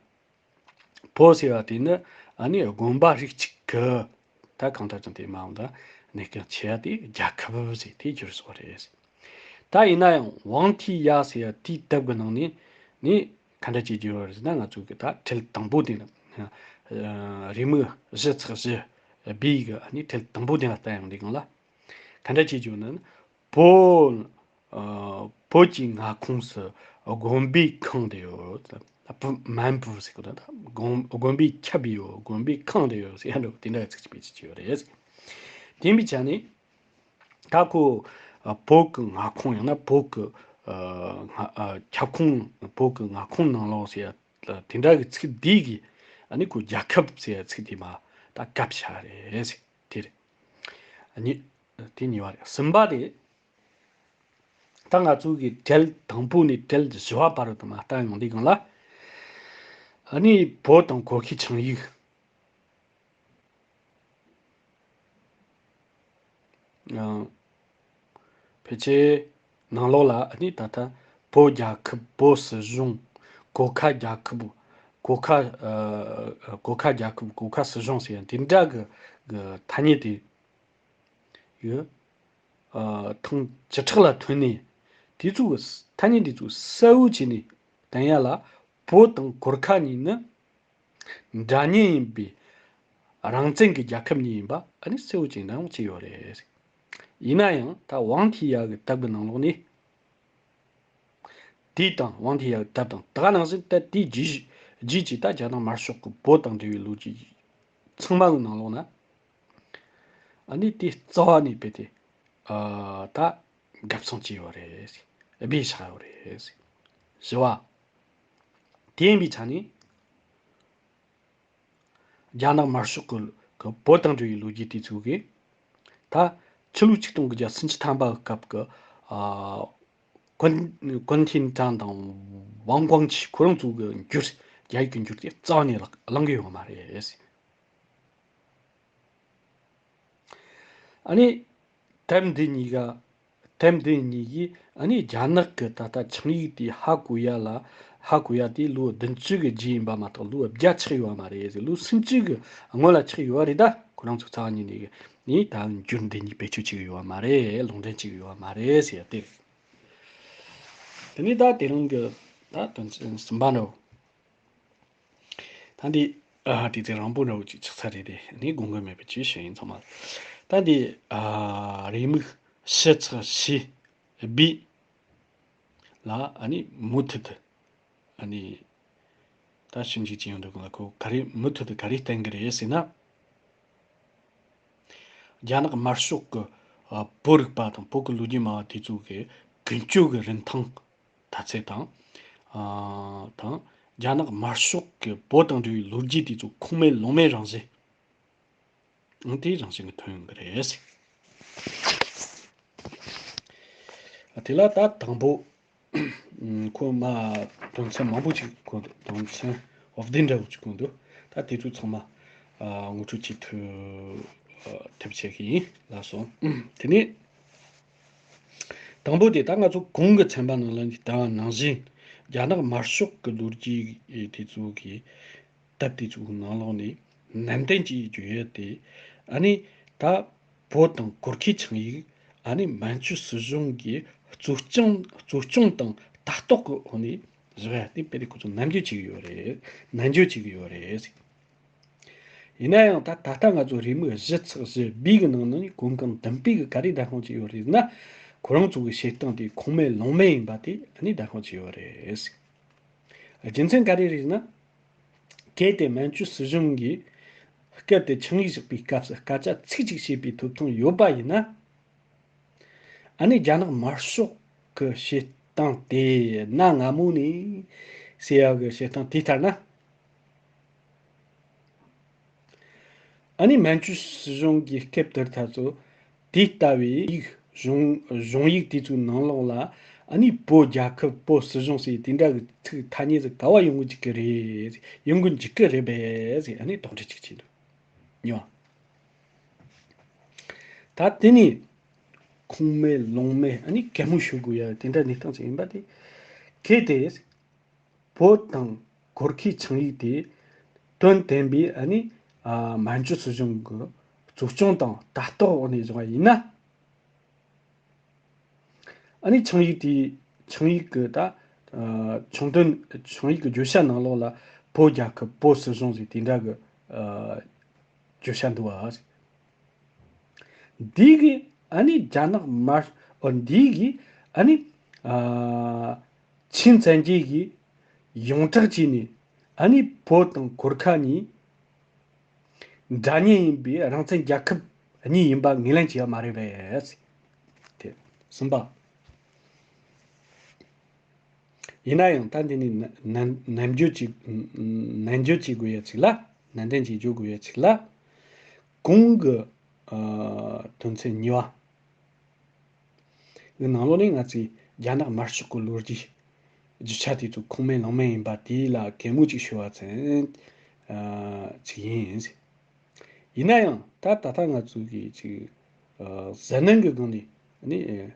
བོད་ཟེར་བ་དེ་ནི་ཨ་ནི་དགོན་པ་རིགས་གཅིག་གི། ད་གང་ལྟར་ཀྱང་དེ་མ་འོངས་ད་གནས་སྐབས་ཆེ་བ་དེ་རྒྱལ་ཁབ་ཟེར་དེ་གྱུར་སོང་བ་རེད། ད་ཡིན་ན་ཡང་ཝང་ཐི་ཡ་ཟེར་བ་དེའི་སྟབས་ཀྱི་ནང་ནས་ནི་ག་འདྲ་བྱེད་རྒྱུ་ཡོད་རེད་ཟེར་ན། ང་ཚོ་གི་ད་ཁྲལ་དང་པོ་དེ་ནི་རེའུ་མིག་བཞི་ཚེག་བཞི་བི་གི་ཨ་ནི་ཁྲལ་དང་པོ་དེ་ལ་ལྟ་ཡོང་དུས་སྒང་ལ། ག་འདྲ་བྱེད་རྒྱུ་ནི། བོད། ཨ། བོད་ཀྱི་མངའ་ཁོངས་སུ་དགོན་པའི་ཁང་དེ་ཡོད། བོད་མན་བུ་ཟེར་གོ་ད། དགོན་དགོན་པས་ཁྱབ་ཡོད། དགོན་པའི་ཁང་དེ་ཡོད་ཟེར་ཡ་འདྲ་བོ་དེ་འདྲ་ཚིག་གཅིག་པའི་ཚིག་ཅིག་ཡོད་རེད། དེ་ཡིན་པའི་ཆ་ནས་ད་ཁོ་ཨ། བོད་ཀྱི་མངའ་ཁོངས་ཡང་ན་བོད་ཀྱི་ཨ། མངའ་ཨ། ཁྱབ་ཁོངས། བོད་ཀྱི་མངའ་ཁོངས་ནང་ལོགས་ཟེར་ཡ་དེ་འདྲ་གི་ཚིག་འདི་གིས་ཨ་ནི་ཁོ་རྒྱལ་ཁབ་ཟེར་ཡ་ཚིག་དེ་མ་ད་བཀབ་བཞག་རེད་ཟེར། དེ་རེད། གཉིས། དེ་གཉིས་པ་རེད། གསུམ་པ་དེ། ད་ང་ཚོ་གི་གྲལ་དང་པོ་ནས་གྲལ་བཞི་པ་བར་དུ་མ་ལྟ་ཡོང་དུས་སྒང་ལ། ཨ་ནི་བོད་དང་གུ་ཁའི་ཆིངས་ཡིག་ཨ། ཕལ་ཆེར་ནང་ལོགས་ལ་ཨ་ནི་ད་ལྟ་བོད་རྒྱལ་ཁབ། བོད་སྲིད་གཞུང་། གུ་ཁ་རྒྱལ་ཁབ། གུ་ཁ་ཨ། གུ་ཁ་རྒྱལ་ཁབ། གུ་ཁ་སྲིད་གཞུང་ཟེར་ཡ་དེ་འདྲ་གི་གི་ཐ་སྙད་དེ་གི་ཨ། ཐེངས་བཅུ་ཕྲག་ལ་ཐོན་ནས། དེ་ཚོ་གི་ཐ་སྙད་དེ་ཚོ་གསལ་བོ་བྱས་ནས་བསྟན་ཡ་ལ། བོད་དང་གུར་ཁ་གཉིས་ནི་འདྲ་མཉམ་ཡིན་པའི་རང་བཙན་གྱི་རྒྱལ་ཁབ་གཉིས་ཡིན་པ་ཨ་ནི་གསལ་བོ་བྱས་ནས་བསྟན་ཡོད་རེད། ཡིན་ན་ཡང་ད་ཝང་ཐི་ཡ་གི་དེབ་ཀྱི་ནང་ལོགས་ནས། དེ་དང་ཝང་ཐི་ཡ་གི་དེབ་དང་། ད་ག་ནང་བཞིན་ད་དེའི་རྗེས་རྗེས་ཀྱི་ད་རྒྱ་ནག་དམར་ཤོག་གི་བོད་དང་འབྲེལ་བའི་ལོ་རྒྱུས་ཚང་མ་གི་ནང་ལོགས་ན། ཨ་ནི་དེ་རྩ་བ་ནས་རྦད་དེ་ཨ་ད་འགབ་སྲུང་བྱས་ཡོད་རེད། སྦས་བཞག་ཡོད་རེད། བཞི་པ། དེ་ཡིན་པའི་ཆ་ནས། རྒྱ་ནག་དམར་ཤོག་གི་གི་བོད་དང་འབྲེལ་བའི་ལོ་རྒྱུས་དེ་ཚོ་གིས། ད་ཕྱི་ལོ་ཆིག་སྟོང་དགུ་བརྒྱ་སུམ་ཅུ་ཐམ་པ་གི་སྐབས་ཀྱི་ཨ། ཀུན་ཀུན་ཐིན་ཀྲང་དང་ཝང་ཀོང་ཆི་ཁོ་རང་ཚོ་གི་འགྱུར། རྒྱ་ཡིག་གི་འགྱུར་དེ་རྩ་བ་ནས་བརླག་བརླག་གི་ཡོད་མ་རེད། ཨ་ནི་དེབ་འདི་གཉིས་ཀ་དེབ་འདི་གཉིས་ཀྱིས་ཨ་ནི་རྒྱ་ནག་གི་ད་ལྟ་ཆིངས་ཡིག་དེ་ཧ་གོ་ཡ་ལ། ཧ་གོ་ཡ་དེ་ལོ་བདུན་ཅུ་གི་རྗེས་ཡིན་པ་མ་གཏོགས་ལོ་བརྒྱ་ཆགས་ཡོད་པ་མ་རེད། ལོ་སུམ་ཅུ་གི་སྔོན་ལ་ཆགས་ཡོད་པ་རེད། ད་ཁོ་རང་ཚོ་རྩ་བ་ཉིད་ནས་ནི་ད་འགྱུར་འདི་གཉིས་བེད་སྤྱོད་བྱེད་ཀྱི་ཡོད་པ་མ་རེད། ལུང་འདྲེན་བྱེད་ཀྱི་ཡོད་པ་མ་རེད་ཟེར་ཡ་དེ་རེད། དེ་ནས་ད་དེ་རིང་གི་ད་དོན་ཚན་གསུམ་པ་འདྲ་བོ། ད་འདི་ཨ་དེ་ཚེ་རིང་པོ་འདྲ་བོ་ཅིག་ཆགས་ཚར་རེད་དེ། ནི་དགོངས་འགལ་མེད་པའི་ཆོས་བཤད་ཡིན་ཚང་མ། ད་འདི་ཨ་རེའུ་མིག་བཞི་ཚེག་བཞི་བི་ལ་ཨ་ནི་མུ་མཐུད་དུ་ཨ་ནི་ད་ཞིབ་འཇུག་བྱེད་ཡོང་དུས་སྒང་ལ་ཁོ་ག་རེ་མུ་མཐུད་དུ་ག་རེ་བསྟན་གི་རེད་ཟེར་ན། རྒྱ་ནག་དམར་ཤོག་གི་ཨ་བོད་རིག་པ་དང་བོད་ཀྱི་ལོ་རྒྱུས་སྨྲ་བ་དེ་ཚོ་གི་ཀུན་སྤྱོད་ཀྱི་རིན་ཐང་། དར་ཚད་དང་། ཨ་དང་། རྒྱ་ནག་དམར་ཤོག་གི་བོད་དང་འབྲེལ་བའི་ལོ་རྒྱུས་དེ་ཚོ་ཁུངས་མེད་ལུང་མེད་རང་བཞིན། ཨང་དེའི་རང་བཞིན་གྱི་ཐོན་ཡོང་གི་རེད། ཨ་དེ་ལ་ད་དང་པོ། ཁོ་མ་དོན་ཚན་མང་པོ་ཅིག་གོ་འདུག་དོན་ཚན་འོ་བདུན་འདྲ་བོ་ཅིག་གོ་འདུག་ད་དེ་ཚོ་ཚང་མ་ཨ་ངོ་སྤྲོད་བྱེད་ཐུབ་ཨ་ཐུབ་བྱེད་ཀྱི་ཡིན་ལགས་སོ། དེ་ནས། དང་པོ་དེ་ད་ང་ཚོ་གོང་གི་ཚན་པ་ནང་ལ་ནི་ལྟ་བ་ནང་བཞིན། རྒྱ་ནག་དམར་ཤོག་གི་ལོ་རྒྱུས་དེ་ཚོ་གི་དེབ་དེ་ཚོའི་ནང་ལོགས་ནས་ནན་ཏན་གྱིས་བརྗོད་ཡོད་དེ། ཨ་ནི་ད་བོད་དང་གུར་ཁའི་ཆིངས་ཡིག་ཨ་ནི་མན་ཇུ་སྲིད་གཞུང་གིས་གཙོ་སྐྱོང་གཙོ་སྐྱོང་དང་ལྟ་རྟོག་གི་འོག་ནས་བཞག་ཡ་དེ་དཔེ་དེ་ཁོ་ཚོ་ནན་བརྗོད་བྱེད་ཀྱི་ཡོད་རེད། ནན་བརྗོད་བྱེད་ཀྱི་ཡོད་རེད། ཡིན་ན་ཡང་ད་ད་ལྟ་ང་ཚོ་རེའུ་མིག་བཞི་ཚེག་བཞི་བི་གི་ནང་ནས་གོང་གང་མདུན་སྤོས་ཀྱིས་ག་རེ་བརྡ་དཔང་བྱས་ཡོད་རེད་ཟེར་ན། ཁོ་རང་ཚོ་གི་བཤད་སྟངས་དེ་ཁུངས་མེད་ལུང་མེད་ཡིན་པ་དེ་ནི་བརྡ་དཔང་བྱས་ཡོད་རེད། རྒྱུ་མཚན་ག་རེ་རེད་ཟེར་ན། གལ་ཏེ་མན་ཇུ་སྲིད་གཞུང་གིས་སྐབས་དེར་ཆིངས་ཡིག་བཞག་པའི་སྐབས་སུ་སྐད་ཆ་ཚིག་གཅིག་བཤད་པའི་ཐོབ་ཐང་ཡོད་པ་ཡིན་ན། ཨ་ནི་རྒྱ་ནག་དམར་ཤོག་གི་བཤད་སྟངས་དེ་གནའ་སྔ་མོ་ནས་ཟེར་ཡག་གི་བཤད་སྟངས་དེ་ལྟར་ན། ཨ་ནི་མན་ཇུ་སྲིད་གཞུང་གི་སྐབས་དེར་ད་ཚོ་དེ་ལྟ་བུའི་ཡིག་གཞུང་གཞུང་ཡིག་དེ་ཚོའི་ནང་ལོགས་ལ་ཨ་ནི་བོད་རྒྱལ་ཁབ། བོད་སྲིད་གཞུང་ཟེར་དེ་འདྲ་གི་ཚིག་ཐ་སྙད་ཟིག་ག་བ་ཡོང་གི་འཇུག་གི་རེད། ཡོང་གི་འཇུག་གི་རེད་པས་ཟེར་ཨ་ནི་དོགས་འདྲི་ཅིག་བྱས་འདུག་ཉོ། ད་དེ་ནི། ཁུངས་མེད་ལུང་མེད་ཨ་ནི་གད་མོ་ཤོར་དགོས་ཡ་དེ་འདྲ་གནས་སྟངས་ཅིག་ཡིན་པ་དེ། གལ་ཏེ། བོད་དང་གོར་ཁའི་ཆིངས་ཡིག་དེ་དོན་དམ་པའི་ཨ་ནི་ཨ་མན་ཇུ་སྲིད་གཞུང་གི་གཙོ་སྐྱོང་དང་ལྟ་རྟོག་འོག་ནས་བཟུང་བ་ཡིན་ན། ཨ་ནི་ཆིངས་ཡིག་དེའི་ཆིངས་ཡིག་གི་ད་ཨ་ཆིངས་དོན་ཆིངས་ཡིག་གི་བརྗོད་བྱ་ནང་ལོགས་ལ་བོད་རྒྱལ་ཁབ་བོད་སྲིད་གཞུང་ཟེར་དེ་འདྲ་གི་ཨ་བརྗོད་བྱ་འདུག་བ། འདི་གི་ཨ་ནི་རྒྱ་ནག་དམར་ཨོ་འདི་གི་ཨ་ནི་ཨ་ཆིན་བཙན་རྒྱལ་གྱིས་ཡོངས་གྲགས་བྱས་ནས་ཨ་ནི་བོད་དང་གོར་ཁ་གཉིས་འདྲ་མཉམ་ཡིན་པའི་རང་བཙན་རྒྱལ་ཁབ་གཉིས་ཡིན་པ་ངོས་ལེན་བྱས་པ་མ་རེད་པས། དེ་གསུམ་པ། ཡིན་ན་ཡང་ད་འདི་ནི་ནན་ནན་བརྗོད་ཅིག་ནན་བརྗོད་ཅིག་དགོས་ཡ་ཅིག་ལ་ནན་ཏན་ཅིག་བརྗོད་དགོས་ཡ་ཅིག་ལ། གོང་གི་ཨ་དོན་ཚན་གཉིས་པ་གི་ནང་ལོགས་ནས་ང་ཚོས་རྒྱ་ནག་དམར་ཤོག་གི་ལོ་རྒྱུས་རྒྱུ་ཆ་དེ་ཚོ་ཁུངས་མེད་ལུང་མེད་ཡིན་པ་དེ་ལ་གད་མོ་ཅིག་ཤོར་བ་ཙམ་ཨ་ཅིག་ཡིན། ཡིན་ན་ཡང་ད་ད་ལྟ་ང་ཚོ་གི་ཅིག་ཨ་གཟབ་ནན་གྱི་སྒང་ནས་ནི་ཨ་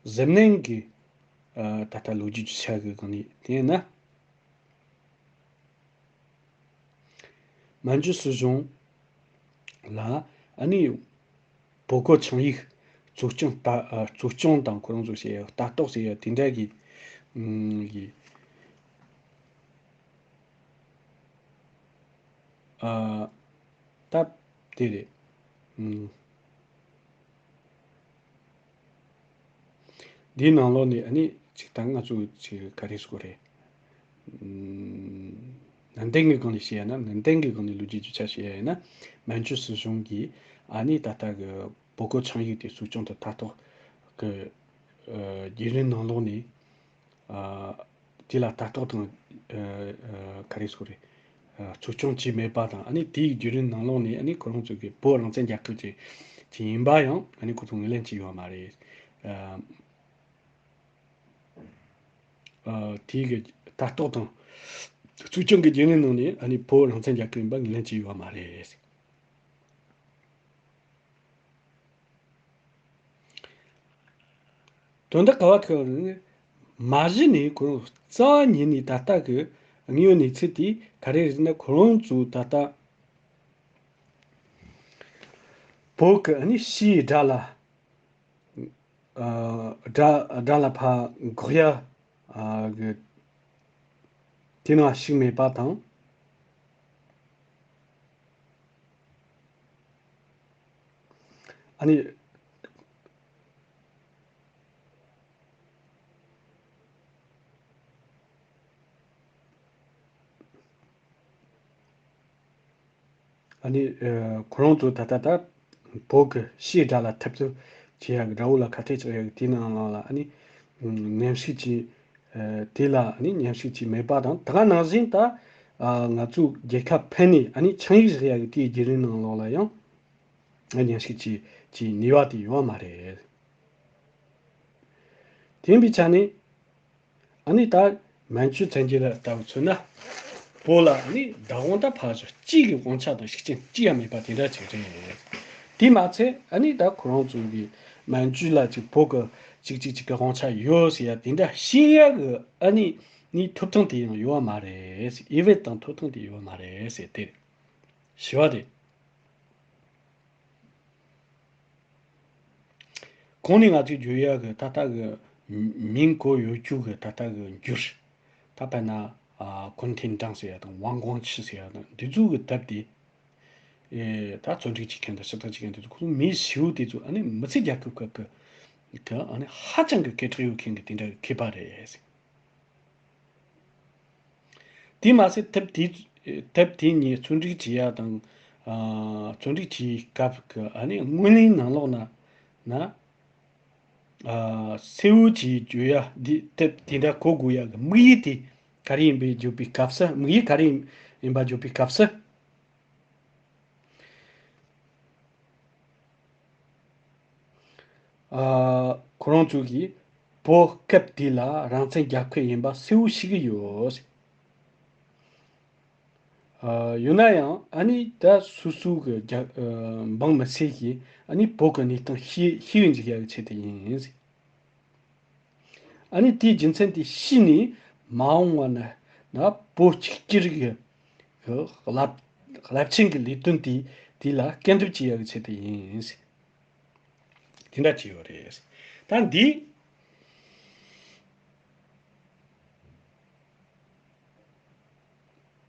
གཟབ་ནན་གྱི་ཨ་ད་ལྟ་ལོ་རྒྱུས་རྒྱུ་ཆ་གི་སྒང་ནས་བལྟས་ན། མན་ཇུ་སྲིད་གཞུང་ལ་ཨ་ནི་བོད་གོ་ཆིངས་ཡིག་གཙོ་སྐྱོང་ལྟ་ཨ་གཙོ་སྐྱོང་དང་ཁོ་རང་ཚོ་བྱས་ལྟ་རྟོག་བྱས་དེ་འདྲ་གི་ཨུམ་གི་ཨ་སྟབས་བདེ་རེད། ཨུམ། འདིའི་ནང་ལོགས་ནས་ཨ་ནི་ཅིག་ད་ང་ཚོ་ཅིག་ག་རེ་ཟེར་དགོས་རེད། ཨུམ། ནན་ཏན་གྱི་སྒང་ནས་བཤད་ཡ་ན་ནན་ཏན་གྱི་སྒང་ནས་ལོ་རྒྱུས་རྒྱུ་ཆ་བཤད་ཡ་ཡིན་ན། མན་ཇུ་སྲིད་གཞུང་གིས་ཨ་ནི་ད་ལྟ་གི་བོད་གོ་ཆིངས་ཡིག་དེ་གཙོ་སྐྱོང་དང་ལྟ་རྟོག་གི་ཨ་བརྒྱུད་རིམ་ནང་ལོགས་ནས། ཨ་དེ་ལ་ལྟ་རྟོག་དང་ཨ་ཨ་ག་རེ་ཟེར་དགོས་རེད། ཨ་གཙོ་སྐྱོང་བྱས་མེད་པ་དང་ཨ་ནི་དེའི་བརྒྱུད་རིམ་ནང་ལོགས་ནས་ཨ་ནི་ཁོ་རང་ཚོ་གི་བོད་རང་བཙན་རྒྱལ་ཁབ་ཅིག་ཅིག་ཡིན་པ་ཡང་ཨ་ནི་ཁོ་ཚོ་ངོས་ལེན་བྱས་ཡོད་མ་རེད། ཨ་ཨ་དེའི་གི་ལྟ་རྟོག་དང་གཙོ་སྐྱོང་གི་བརྒྱུད་རིམ་ནང་ནས་ཨ་ནི་བོད་རང་བཙན་རྒྱལ་ཁབ་ཡིན་པ་ངོས་ལེན་བྱས་ཡོད་མ་རེད། དོན་དག་ག་བ་ཐུག་ཡོད་རེད། མ་གཞི་ནས་ཁོ་རང་རྩ་བ་ཉིད་ནས་ད་ལྟ་གི་དངོས་ཡོད་གནས་ཚུལ་དེ་ག་རེ་རེད་ཟེར་ན། ཁོ་རང་ཚོ་ད་ལྟ་བོད་ཀྱི་ཨ་ནི་ཕྱིའི་དགྲ་ལ་ཨ་དགྲ་དགྲ་ལ་ཕར་འགོག་ཡ་ཨ་གི་དེ་ནང་ཞུགས་མེད་པ་དང་། ཨ་ནི། ཨ་ནི། ཨ་ཁོ་རང་ཚོ་ད་ལྟ་ད་བོད་ཀྱི་ཕྱིའི་དགྲ་ལ་འཐབ་རྩོད་བྱེད་ཡག་གི་དགྲ་བོ་ལ་ཁ་གཏད་གཅོག་ཡག་གི་དེའི་ནང་ལ་ཨ་ནི། ཨ་མཉམ་ཞུགས་ཀྱིས། ཨ་དེ་ལ་ཨ་ནི་མཉམ་ཞུགས་ཀྱིས་མེད་པ་དང་། ད་ག་ནང་བཞིན་ད་ཨ་ང་ཚོའི་རྒྱལ་ཁབ་ཕན་ནས་ཨ་ནི་ཆིངས་ཡིག་བཞག་ཡག་གི་དེའི་བརྒྱུད་རིམ་ནང་ལོགས་ལ་ཡང་ཨ་མཉམ་ཞུགས་ཀྱི་ཀྱི་ནུས་པ་དེ་ཡོད་མ་རེད། དེ་ཡིན་པའི་ཆ་ནས། ཨ་ནི་ད་མན་ཇུ་བཙན་རྒྱལ་ལ་ལྟ་བུ་མཚོན་ན། བོད་ལ་ཨ་ནི་བདག་དབང་ད་ཕར་ཞོག་གཅིག་གི་དབང་ཆ་དང་ཤུགས་རྐྱེན་གཅིག་ཡང་མེད་པ་དེ་འདྲ་ཅིག་རེད། དེ་མ་ཚད་ཨ་ནི་ད་ཁོ་རང་ཚོ་གི་མན་ཇུ་ལ་ཅིག་བོད་ཀྱི་ཅིག་ཅིག་ཅིག་གི་དབང་ཆ་ཡོད་ཟེར་ཡ་དེ་འདྲ་བཤད་ཡ་གི་ཨ་ནི་ནི་ཐོབ་ཐང་དེ་ཡང་ཡོད་མ་རེད། ཨེ་བེད་དང་ཐོབ་ཐང་དེ་ཡོད་མ་རེད་ཟེར་དེ་ཞུ་བ་རེད། གོང་ནས་ང་ཚོས་བརྗོད་ཡག་གི་ད་ལྟ་གི་མིང་གོ་ཡོད་རྒྱུ་གི་ད་ལྟ་གི་འགྱུར། ད་དཔེར་ན་ཨ་ཀུན་ཐེན་ཀྲང་ཟེར་ཡ་དང་ཝང་ཀོང་ཆི་ཟེར་ཡ་དང་འདི་ཚོ་གི་དེབ་དེ། ཨེ་ད་བཙོན་འཇུག་བྱེད་མཁན་དང་ཕྱིར་བཏང་བྱེད་མཁན་དེ་ཚོ་ཁོ་ཚོ་མི་ཞེ་པོ་དེ་ཚོ་ཨ་ནི་མི་ཚེ་རྒྱལ་ཁབ་ཁག་གི་གི་ཨ་ནི་ཧ་ཅང་གི་སྐད་གྲགས་ཡོད་མཁན་གི་དེ་འདྲ་གི་མཁས་པ་རེད། དེ་མ་ཟད་དེབ་དེ་དེབ་དེ་ཉིད་བཙོན་སྒྲིག་བྱེད་ཡ་དང་། ཨ་བཙོན་སྒྲིག་བྱེད་སྐབས་ཀྱི་ཨ་ནི་སྔོན་གླེང་ནང་ལོགས་ན་ན། ཨ་གསལ་བོ་བྱས་བརྗོད་ཡ་འདི་དེབ་དེ་འདྲ་གོ་དགོས་ཡ་གི་དམིགས་ཡུལ་དེ་ག་རེ་ཡིན་པའི་བརྗོད་པའི་སྐབས་སུ། དམིགས་ཡུལ་ག་རེ་ཡིན་པ་བརྗོད་པའི་སྐབས་སུ། ཨ་ཁོ་རང་ཚོ་གིས་བོད་སྐབས་དེ་ལ་རང་བཙན་རྒྱལ་ཁབ་ཡིན་པ་གསལ་བོ་ཤེས་ཀྱི་ཡོད། ཡོད་ན་ཡང་ཨ་ནི་ད་སོ་སོ་གི་རྒྱ་འབངས་མི་སེར་གྱིས་ཨ་ནི་བོད་ཀྱི་གནས་སྟངས་ཤེས་ཤེས་ཡོན་འཇུག་ཡག་གི་ཆེད་དུ་ཡིན། ཨ་ནི་དེའི་རྒྱུ་མཚན་དེ་ཤེས་ནས་མ་འོངས་པ་ན་ན་བོད་གཅིག་གྱུར་གྱི་གི་རླབས་རླབས་ཆེན་གྱི་ལས་དོན་དེ་དེ་ལ་སྐྱིན་འགྲུབ་བྱེད་ཡག་གི་ཆེད་དུ་ཡིན། དེ་འདྲ་བྱས་ཡོད་རེད། ད་འདི་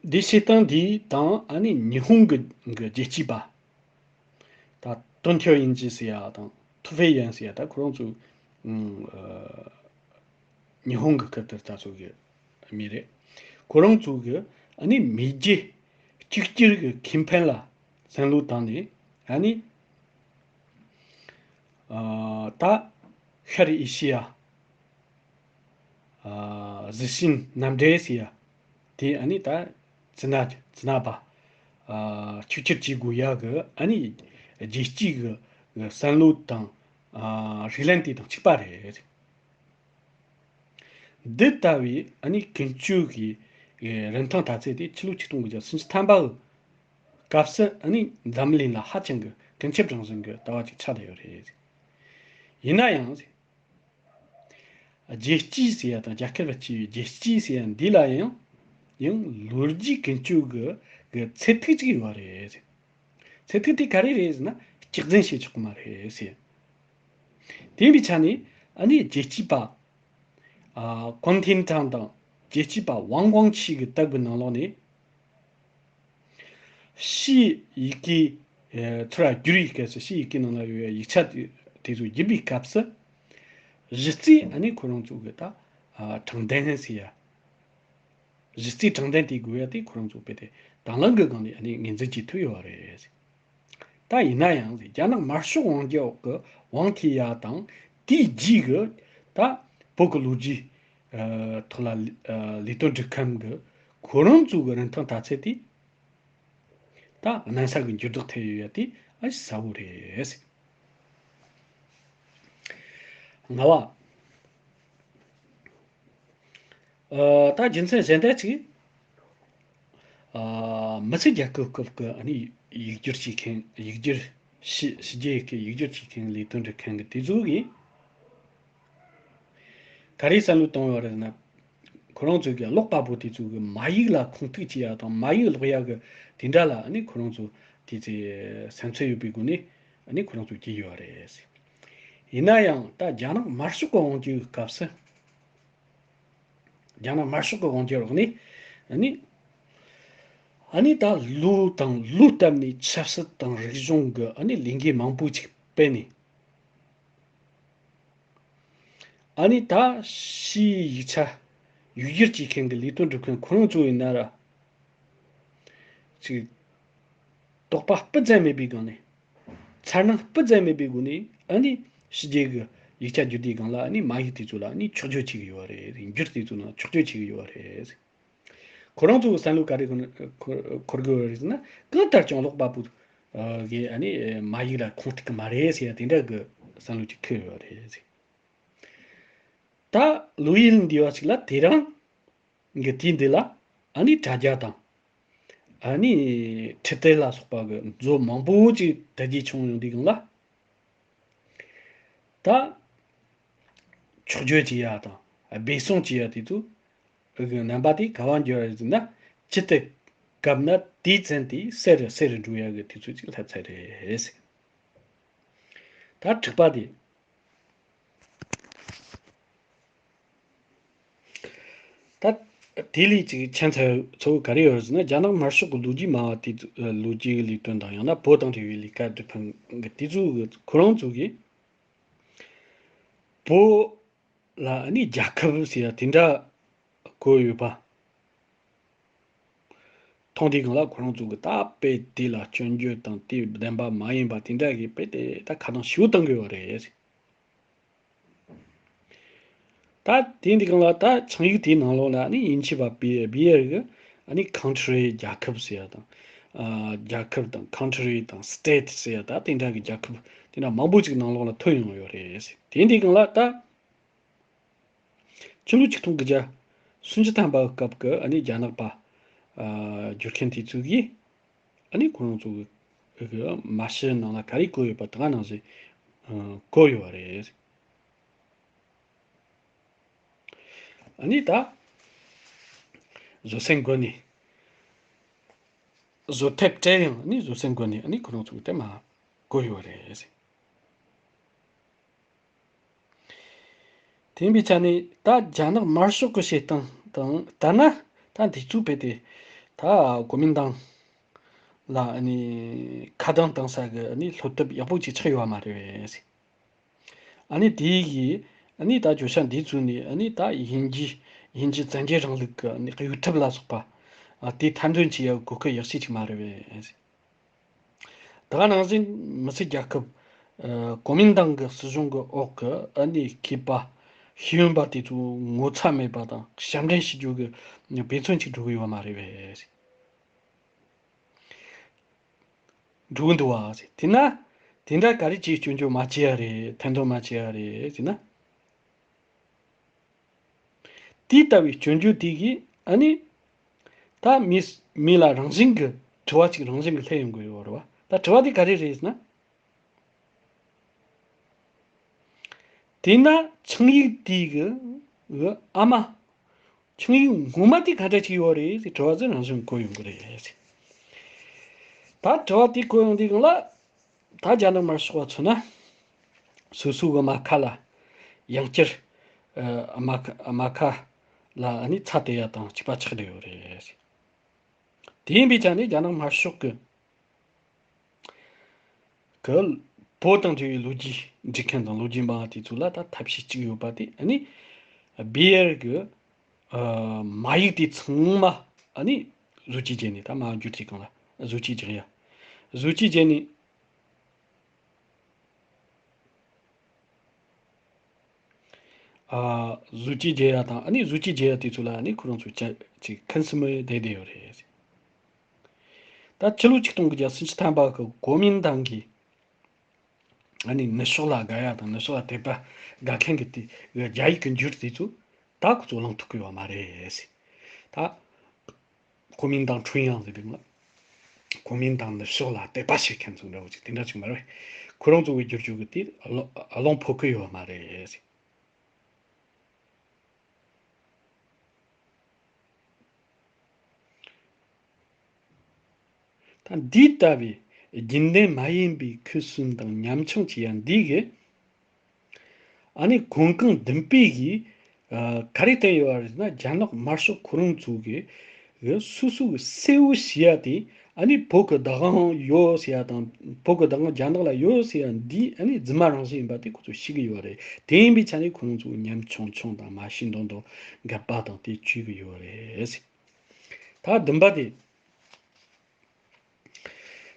འདི་བྱེད་སྟངས་འདི་དང་ཨ་ནི་ཉི་ཧོང་གི་གི་རྒྱལ་གཅེས་པ་ད་ཏུན་ཐའོ་ཡིན་ཅི་ཟེར་ཡ་དང་ཐུ་ཧྥེ་ཡན་ཟེར་ཡ་ད་ཁོ་རང་ཚོ་ཨ་ཉི་ཧོང་གི་སྐབས་དེར་ད་ཚོ་གི་མི་རེད། ཁོ་རང་ཚོ་གི་ཨ་ནི་མེས་རྒྱལ་གཅིག་གྱུར་གི་ཁེ་ཕན་ལ་བསམ་བློ་བཏང་ནས་ཨ་ནི་ཨ་ད་ཤར་ཨེ་ཤི་ཡ་ཨ་གཟི་བྱིན་མནའ་འབྲེལ་ཟེར་ཡ་དེ་ཨ་ནི་ད་ཙི་ན་ཙི་ན་པ་ཨ་གཅིག་གྱུར་བྱེད་དགོས་ཡ་གི་ཨ་ནི་རྒྱལ་སྤྱིའི་གི་བསམ་བློ་དང་ཨ་རེ་ལན་དེ་དང་གཅིག་པ་རེད། འདི་ལྟ་བུའི་ཨ་ནི་ཀུན་སྤྱོད་ཀྱི་རིན་ཐང་དར་ཚད་དེ་ཕྱི་ལོ་ཆིག་སྟོང་དགུ་བརྒྱ་སུམ་ཅུ་ཐམ་པ་གི་སྐབས་སུ་ཨ་ནི་འཛམ་གླིང་ལ་ཧ་ཅང་གི་ཀུན་ཁྱབ་རང་བཞིན་གྱི་ལྟ་བ་ཅིག་ཆགས་བསྡད་ཡོད་རེད། ཡིན་ན་ཡང་རྒྱལ་སྤྱི་ཟེར་ཡ་དང་རྒྱལ་ཁབ་ལ་གཅེས་པའི་རྒྱལ་སྤྱི་ཟེར་ཡ་འདི་ལ་ཡང་ཡང་ལོ་རྒྱུས་ཀུན་སྤྱོད་ཀྱི་གི་ཚད་ཐིག་ཅིག་ཡོད་རེད། ཚད་ཐིག་དེ་ག་རེ་རེད་ཟེར་ན་སྐྱག་རྫུན་བྱེད་ཆོག་གི་མ་རེད་ཟེར། དེ་ཡིན་པའི་ཆ་ནས་ཨ་ནི་རྒྱལ་གཅེས་པ་ཨ་ཀོན་ཐིན་ཀྲང་དང་རྒྱལ་གཅེས་པ་ཝང་ཝང་ཆི་གི་སྟེགས་བུའི་ནང་ལོགས་ནས་ཕྱིའི་ཡི་གེ་ཨེ་ཚུར་བསྒྱུར་བའི་སྐབས་སུ་ཕྱིའི་ཡི་གེ་ནང་ལ་ཡོད་པའི་ཡིག་ཆ་དེ་དེ་ཚོ་བསྒྱུར་བའི་སྐབས་སུ་གཞི་རྩའི་ཨ་ནི་ཁོ་རང་ཚོ་གི་ད་ཨ་དྲང་བདེན་ཟེར་ཡ། གཞི་རྩའི་དྲང་བདེན་དེ་དགོས་ཡ་དེ་ཁོ་རང་ཚོ་དཔེ་དེ་དང་བླངས་ཀྱི་སྒང་ནས་ཨ་ནི་ངོས་འཛིན་བྱེད་ཐུབ་ཡོད་པ་རེད། ད་ཡིན་ན་ཡང་རྒྱ་ནག་དམར་ཤོག་དབང་སྒྱུར་འོག་གི་ཝང་ཐི་ཡ་དང་དེའི་རྗེས་ཀྱི་ད་བོད་ཀྱི་ལོ་རྒྱུས་ཐོག་ལ་ལས་དོན་སྒྲུབ་མཁན་གྱི་ཁོ་རང་ཚོ་གི་རིན་ཐང་དར་ཚད་དེ་ད་གནམ་ས་གི་འགྱུར་ལྡོག་ཐེབས་ཡོད་ཡ་དེ་ཨ་གསལ་བོ་རེད། ལྔ་པ། ཨ་ད་རྒྱུ་མཚན་གཞན་དག་ཅིག་ཨ་མི་སེར་རྒྱལ་ཁབ་སྐབས་ཀྱི་ཨ་ནི་ཡིག་སྒྱུར་བྱེད་མཁན་ཡིག་སྒྱུར་ཕྱི་ཕྱི་རྒྱལ་ཡིག་གི་ཡིག་སྒྱུར་བྱེད་མཁན་ལས་དོན་སྒྲུབ་མཁན་གྱི་དེ་ཚོ་གིས་ག་རེ་བསམ་བློ་བཏང་ཡོད་རེད་ན། ཁོ་རང་ཚོ་གི་ཀློག་པ་པོ་དེ་ཚོ་གི་མ་ཡིག་ལ་ཁུངས་གཏུགས་བྱེད་ཡ་དང་མ་ཡིག་ཀློག་ཡ་གི་དེ་འདྲ་ལ་ཨ་ནི་ཁོ་རང་ཚོ་དེ་ཚོའི་བསམ་ཚུལ་ཡོད་པའི་སྒོ་ནས་ཨ་ནི་ཁོ་རང་ཚོ་བགྱིས་ཡོད་རེད། ཡིན་ན་ཡང་ད་རྒྱ་ནག་དམར་ཤོག་གི་དབང་སྒྱུར་གྱི་སྐབས་སུ། རྒྱ་ནག་དམར་ཤོག་གི་དབང་སྒྱུར་འོག་ནས་ཨ་ནི་ཨ་ནི་ད་ལོ་དང་ལོ་བཏབ་ནས་ཆབ་སྲིད་དང་རིག་གཞུང་གི་ཨ་ནི་ལས་འགུལ་མང་པོ་ཅིག་སྤེལ་ནས། ཨ་ནི་ད་ཕྱིའི་ཡིག་ཆ་ཡིག་སྒྱུར་བྱེད་མཁན་གྱི་ལས་དོན་སྒྲུབ་མཁན་ཁོ་རང་ཚོ་ཡིན་ན་ར། ཅིག་དོགས་པ་སྤུ་ཙམ་མེད་པའི་སྒང་ནས། འཚར་སྣང་སྤུ་ཙམ་མེད་པའི་སྒོ་ནས་ཨ་ནི་ཕྱི་རྒྱལ་གྱི་ཡིག་ཆ་བསྒྱུར་དུས་སྒང་ལ་ཨ་ནི་མ་ཡིག་དེ་ཚོ་ལ་ཨ་ནི་ཆོག་བརྗོད་བྱེད་ཀྱི་ཡོད་རེད། འགྱུར་དེ་ཚོ་ནང་ཆོག་བརྗོད་བྱེད་ཀྱི་ཡོད་རེད། ཁོ་རང་ཚོ་གི་བསམ་བློ་ག་རེ་འཁོར་འཁོར་གི་ཡོད་རེད་ཟེར་ན། གང་ལྟར་ཀྱང་ཀློག་པ་པོ་གིས་ཨ་ནི་མ་ཡིག་ལ་ཁུངས་གཏུག་གི་མ་རེད་ཟེར་ཡ་དེ་འདྲ་གི་བསམ་བློ་ཅིག་འཁོར་ཡོད་རེད། ད་ལོ་ཡུན་འདས་པ་ཅིག་ལ་དེ་རིང་གི་དུས་འདི་ལ་ཨ་ནི་དྲ་རྒྱ་དང་། ཨ་ནི་ཁྲི་ཏེ་ལ་སོགས་པ་གི་མཛོད་མང་པོ་ཅིག་དར་རྒྱས་བྱུང་ཡོང་དུས་སྒང་ལ། ད་ཆོག་བརྗོད་བྱེད་ཡ་དང་སྦས་གསུང་བྱེད་ཡ་དེ་ཚོ་གི་རྣམ་པ་དེ་ག་བ་འགྱུར་བ་རེད་ཟེར་ན། ཇི་ལྟར་བཀབ་ན་དེའི་ཚན་དེ་གསལ་རུ་གསལ་རུ་འགྲོ་ཡ་གི་དུས་ཚོད་ཅིག་སླེབས་ཚར་རེད། ད་དྲུག་པ་དེ། ད་དེ་ལས་ཅིག་ཁྱད་མཚར་ཚ་བོ་ག་རེ་ཡོད་རེད་ཟེར་ན། རྒྱ་ནག་དམར་ཤོག་གི་ལོ་རྒྱུས་སྨྲ་བ་དེ་ཚོ་ལོ་རྒྱུས་ཀྱི་ལས་དོན་དང་ཡང་ན་བོད་དང་འབྲེལ་བའི་ལས་ཀ་སྒྲུབ་མཁན་གྱི་དེ་ཚོ་གི་ཁོ་རང་ཚོ་གིས་བོད་ལ་ནི་རྒྱལ་ཁབ་ཟེར་ཡ་དེ་འདྲ་བཀོད་ཡོད་པ་མཐོང་དུས་སྒང་ལ། ཁོ་རང་ཚོ་གི་ད་དཔེ་དེ་ལ་སྐྱོན་བརྗོད་དང་དེ་བདེན་པ་མ་ཡིན་པ་དེ་འདྲ་གི་དཔེ་དེ་ད་ཁ་གདངས་ཞེ་པོ་བཏང་གི་ཡོད་རེད། ད་དེ་འདི་སྒང་ལ་ད་ཆིངས་ཡིག་དེའི་ནང་ལོགས་ལ་ནི་དབྱིན་ཇི་པ་བི་བི་ཡར་གི་ཨ་ནི་country རྒྱལ་ཁབ་ཟེར་ཡ་དང་། ཨ་རྒྱལ་ཁབ་དང་country དང་state ཟེར་ཡ་ད་དེ་འདྲ་གི་རྒྱལ་ཁབ་དེ་འདྲ་མང་པོ་ཅིག་ནང་ལོགས་ལ་ཐོན་ཡོང་ཡོད་རེད། དེ་འདི་སྒང་ལ་ད་ཕྱི་ལོ་ཆིག་སྟོང་དགུ་བརྒྱ་སུམ་ཅུ་ཐམ་པའི་སྐབས་ཀྱི་ཨ་ནི་རྒྱ་ནག་པ་ ཨ་བསྒྱུར་མཁན་དེ་ཚོ་གིས་ཨ་ནི་ཁོ་རང་ཚོ་གི་གི་མ་ཕྱི་ནང་ལ་ག་རེ་བཀོད་ཡོད་པ་དེ་ག་ནང་བཞིན་ཨ་བཀོད་ཡོད་པ་རེད། ཨ་ནི་ད་བཟོད་བསྲན་སྒོ་ནས་བཟོད་ཐབས་བྲལ་ཡང་ཨ་ནི་བཟོད་བསྲན་སྒོ་ནས་ཨ་ནི་ཁོ་རང་ཚོ་གི་དེ་མ་བཀོད་ཡོད་པ་རེད། དེ་ཡིན་པའི་ཆ་ནས་ད་རྒྱ་ནག་དམར་ཤོག་གི་བྱེད་སྟངས་དང་ལྟར་ན། ད་འདི་ཚོའི་བེད་དེ་ད་གོ་མིན་ཏང་ལ་ཨ་ནི་ཁ་གདངས་བཏང་ས་གི་ཨ་ནི་བློ་དེབ་ཡག་པོ་ཅིག་ཆགས་ཡོད་མ་རེད་པས། ཨ་ནི་དེ་གི་ཨ་ནི་ད་བརྗོད་བྱ་འདི་ཚོ་ནི་ཨ་ནི་ད་དབྱིན་ཇི་དབྱིན་ཇི་བཙན་རྒྱལ་རིང་ལུགས་ཀྱི་ཨ་ནི་གཡོ་ཐབས་ལ་སོགས་པ་ཨ་དེ་མཐའ་འདོན་བྱེད་ཡག་གོ་སྐབས་ཡག་ཤོས་ཅིག་མ་རེད་པས། ད་ག་ནང་བཞིན་མི་སེར་རྒྱལ་ཁབ་ཨ་གོ་མིན་ཏང་གི་སྲིད་གཞུང་གི་འོག་གི་ཨ་ནི་མཁས་པ་ཤེས་ཡོན་པ་དེ་ཚོ་ངོ་ཚ་མེད་པ་དང་ཞབས་འདྲེན་བྱེད་རྒྱུ་གི་དཔེ་མཚོན་ཅིག་འགྲོ་གི་ཡོད་མ་རེད་པས། འགྲོ་གི་འདུག་བ། དེས་ན་དེ་འདྲ་ག་རེ་བྱས་སྐྱོན་བརྗོད་མ་བྱས་ཡ་རེད། ཐེར་འདོན་མ་བྱས་ཡ་རེད་ཟེར་ན། དེ་ལྟ་བུའི་སྐྱོན་བརྗོད་དེ་གིས་ཨ་ནི་ད་མི་མི་ལ་རང་བཞིན་གྱི་དྲི་བ་ཅིག་རང་བཞིན་གྱིས་སླེབས་ཡོང་གི་ཡོད་རེད་བ། ད་དྲི་བ་དེ་ག་རེ་རེད་ཟེར་ན། དེས་ན་ཆིངས་ཡིག་དེ་གི་གི་ཨ་མ། ཆིངས་ཡིག་སྔོན་མ་དེ་ག་འདྲ་ཅིག་ཡོད་རེད་ཟེར་དྲི་བ་ཟེར་རང་བཞིན་བཀོད་ཡོང་གི་རེད་ཟེར། ད་དྲི་བ་དེ་བཀོད་ཡོང་དུས་སྒང་ལ། ད་རྒྱ་ནག་དམར་ཤོག་པ་མཚོན་ན། སོ་སོ་གི་རྨ་ཁ་ལ་ཡང་བསྐྱར་ཨ་རྨ་ཁ་རྨ་ཁ་ལ་ཨ་ནི་ཚ་དེ་ཡ་དང་གཅིག་པ་ཆགས་བསྡད་ཡོད་རེད། དེ་ཡིན་པའི་ཆ་ནས་རྒྱ་ནག་དམར་ཤོག་གི་གི་བོད་དང་འབྲེལ་བའི་ལོ་རྒྱུས་འབྲི་མཁན་དང་ལོ་རྒྱུས་འབུམ་དེ་ཚོ་ལ་ད་ཐབས་ཤེས་གཅིག་ཡོད་པ་དེ་ཨ་ནི་བེ་ཡར་གི་ཨ་མ་ཡིག་དེ་ཚང་མ་ཨ་ནི་བཟོ་བཅོས་བྱས་ནས། ད་མ་བསྒྱུར་དུས་སྒང་ལ་བཟོ་བཅོས་རྒྱག་ཡ། བཟོ་བཅོས་བྱས་ནས། ཨ་བཟོ་བཅོས་རྒྱག་ཡ་དང་ཨ་ནི་བཟོ་བཅོས་རྒྱག་ཡ་དེ་ཚོ་ལ་ཨ་ནི་ཁོ་རང་ཚོ་ཅ་ཅིག་ཁ་སིམ་མེ་བསྡད་བསྡད་ཡོད་རེད། ད་ཕྱི་ལོ་ཆིག་སྟོང་དགུ་བརྒྱ་སུམ་ཅུ་ཐམ་པ་གི་གོ་མིན་ཏང་གིས་ཨ་ནི་ནུབ་ཕྱོགས་ལ་དགའ་ཡ་དང་ནུབ་ཕྱོགས་ལ་དད་པ་དགའ་མཁན་གྱི་དེ་རྒྱ་ཡིག་གི་འགྱུར་དེ་ཚོ་ད་ཁོ་ཚོ་བླང་ཐུབ་ཀྱི་ཡོད་མ་རེད། ད་གོ་མིན་ཏང་ཁྲུང་དབྱང་ཟེར་དུས་ལ། གོ་མིན་ཏང་ནི་ཕྱོགས་ལ་དད་པ་བྱེད་མཁན་ཚོ་འདྲ་བོ་ཅིག་དེ་འདྲ་ཅིག་མ་རེད། ཁོ་རང་ཚོ་གི་བསྒྱུར་བཅོས་གི་དེ་བློ་བློ་ཕོག་གི་ཡོད་མ་རེད། ད་འདི་ལྟ་བུའི་རྒྱུན་ལྡན་མ་ཡིན་པའི་ཁུ་སིམ་དང་ཉམ་ཆུང་བྱེད་ཡ་འདི་གི་ཨ་ནི་གོང་གང་མདུན་སྤོས་ཀྱིས་ཨ་ག་རེ་བསྟན་ཡོད་རེད་ཟེར་ན། རྒྱ་ནག་དམར་ཤོག་ཁོ་རང་ཚོ་གིས་སོ་སོ་གི་གསལ་བོ་བྱེད་ཡ་དེ། ཨ་ནི་བོད་ཀྱི་བདག་དབང་ཡོད་ཟེར་ཡ་དང་། བོད་ཀྱི་བདག་དབང་རྒྱ་ནག་ལ་ཡོད་ཟེར་ཡ་འདི་ཨ་ནི་རྫུན་མ་རང་བཞིན་ཡིན་པ་དེ་ཁོ་ཚོས་ཤེས་ཀྱི་ཡོད་རེད། དེ་ཡིན་པའི་ཆ་ནས་ཁོ་རང་ཚོ་ཉམ་ཆུང་ཆུང་དང་མ་ཤི་མདོག་མདོག་འགབ་པ་དང་དེ་བྱེད་ཀྱི་ཡོད་རེད། ད་བདུན་པ་དེ།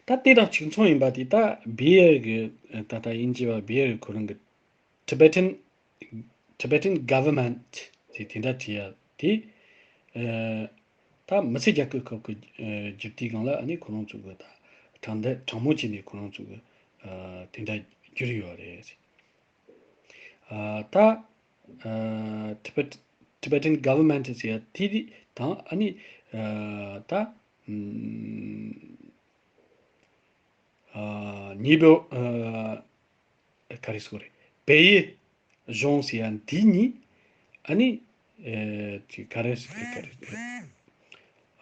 ད་དེ་དང་གཅིག་མཚུངས་ཡིན་པ་དེ། ད་བེ་ཡར་གི་ད་ལྟ་དབྱིན་ཇི་བ་བེ་ཡར་གི་ཁོ་རང་གི་Tibetan Tibetan Government ཟེར་དེ་འདྲ་བྲིས་ཡ་དེ། ཨ་ད་མི་སེར་རྒྱལ་ཁབ་ཁག་གི་ཨ་བསྒྱུར་དུས་སྒང་ལ་ཨ་ནི་ཁོ་རང་ཚོ་གི་ད་དྲང་བདེན་དྲང་མོ་བྱས་ནས་ཁོ་རང་ཚོ་གི་ཨ་དེ་འདྲ་བསྒྱུར་ཡོད་རེད། ཨ་ད་ཨ་Tibet Tibetan Government ཟེར་ཡ་དེ་དེ་དང་ཨ་ནི་ཨ་ད་ཨམ་ཨ་ཉེ་བོ་ཨ་ག་རེ་ཟེར་དགོས་རེད། བལ་ཡུལ་གཞུང་ཟེར་ཡ་འདི་གཉིས། ཨ་ནི་ཨེ་ཅི་ག་རེ་ཟེར་ག་རེ་ཟེར།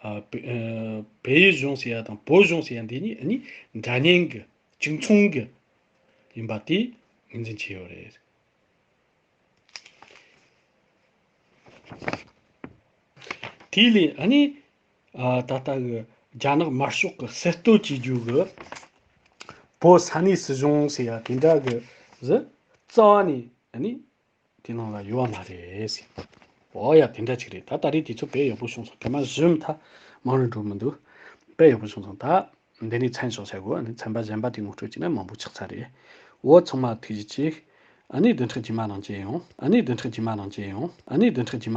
ཨ་བལ་ཨེ་བལ་ཡུལ་གཞུང་ཟེར་ཡ་དང་བོད་གཞུང་ཟེར་ཡ་འདི་གཉིས་ཨ་ནི་འདྲ་མཉམ་གྱི་གཅིག་མཚུངས་ཀྱི་ཡིན་པ་དེ་ངོས་འཛིན་བྱས་ཡོད་རེད། དེ་ལས་ཨ་ནི་ཨ་ད་ལྟ་གི་རྒྱ་ནག་དམར་ཤོག་གི་གསར་གཏོད་བྱེད་རྒྱུ་གི་བོད་ས་གནས་སྲིད་གཞུང་ཟེར་ཡ་དེ་འདྲ་གི་ཟི་རྩ་བ་ནས་ཨ་ནི་དེ་ནང་ལ་ཡོད་བ་མ་རེད་ཟེར། འོ་ཡ་དེ་འདྲ་ཅིག་རེད། ད་ད་རེས་དུས་ཚོད་དཔེ་ཡག་པོ་བྱུང་སོང་། སྐར་མ་བཞི་མཐའ་མང་རུ་འགྲོ་མི་འདུག་དཔེ་ཡག་པོ་བྱུང་སོང་། ད་འདི་ནས་མཚམས་འཇོག་བྱ་དགོས། ཨ་ནི་ཚན་པ་གཞན་པ་དེ་ངོ་སྤྲོད་བྱས་ན་མང་པོ་ཆགས་ཚར་རེད། འོ་ཚང་མ་ཐུགས་རྗེ་ཆེ། ཨ་ནི་བདུན་ཕྲག་རྗེས་མ་ནང་མཇལ་ཡོང་། ཨ་ནི་བདུན་ཕྲག་རྗེས་མ་ནང་མཇལ་ཡོང་། ཨ་ནི་བདུན་ཕྲག་རྗེས་མ།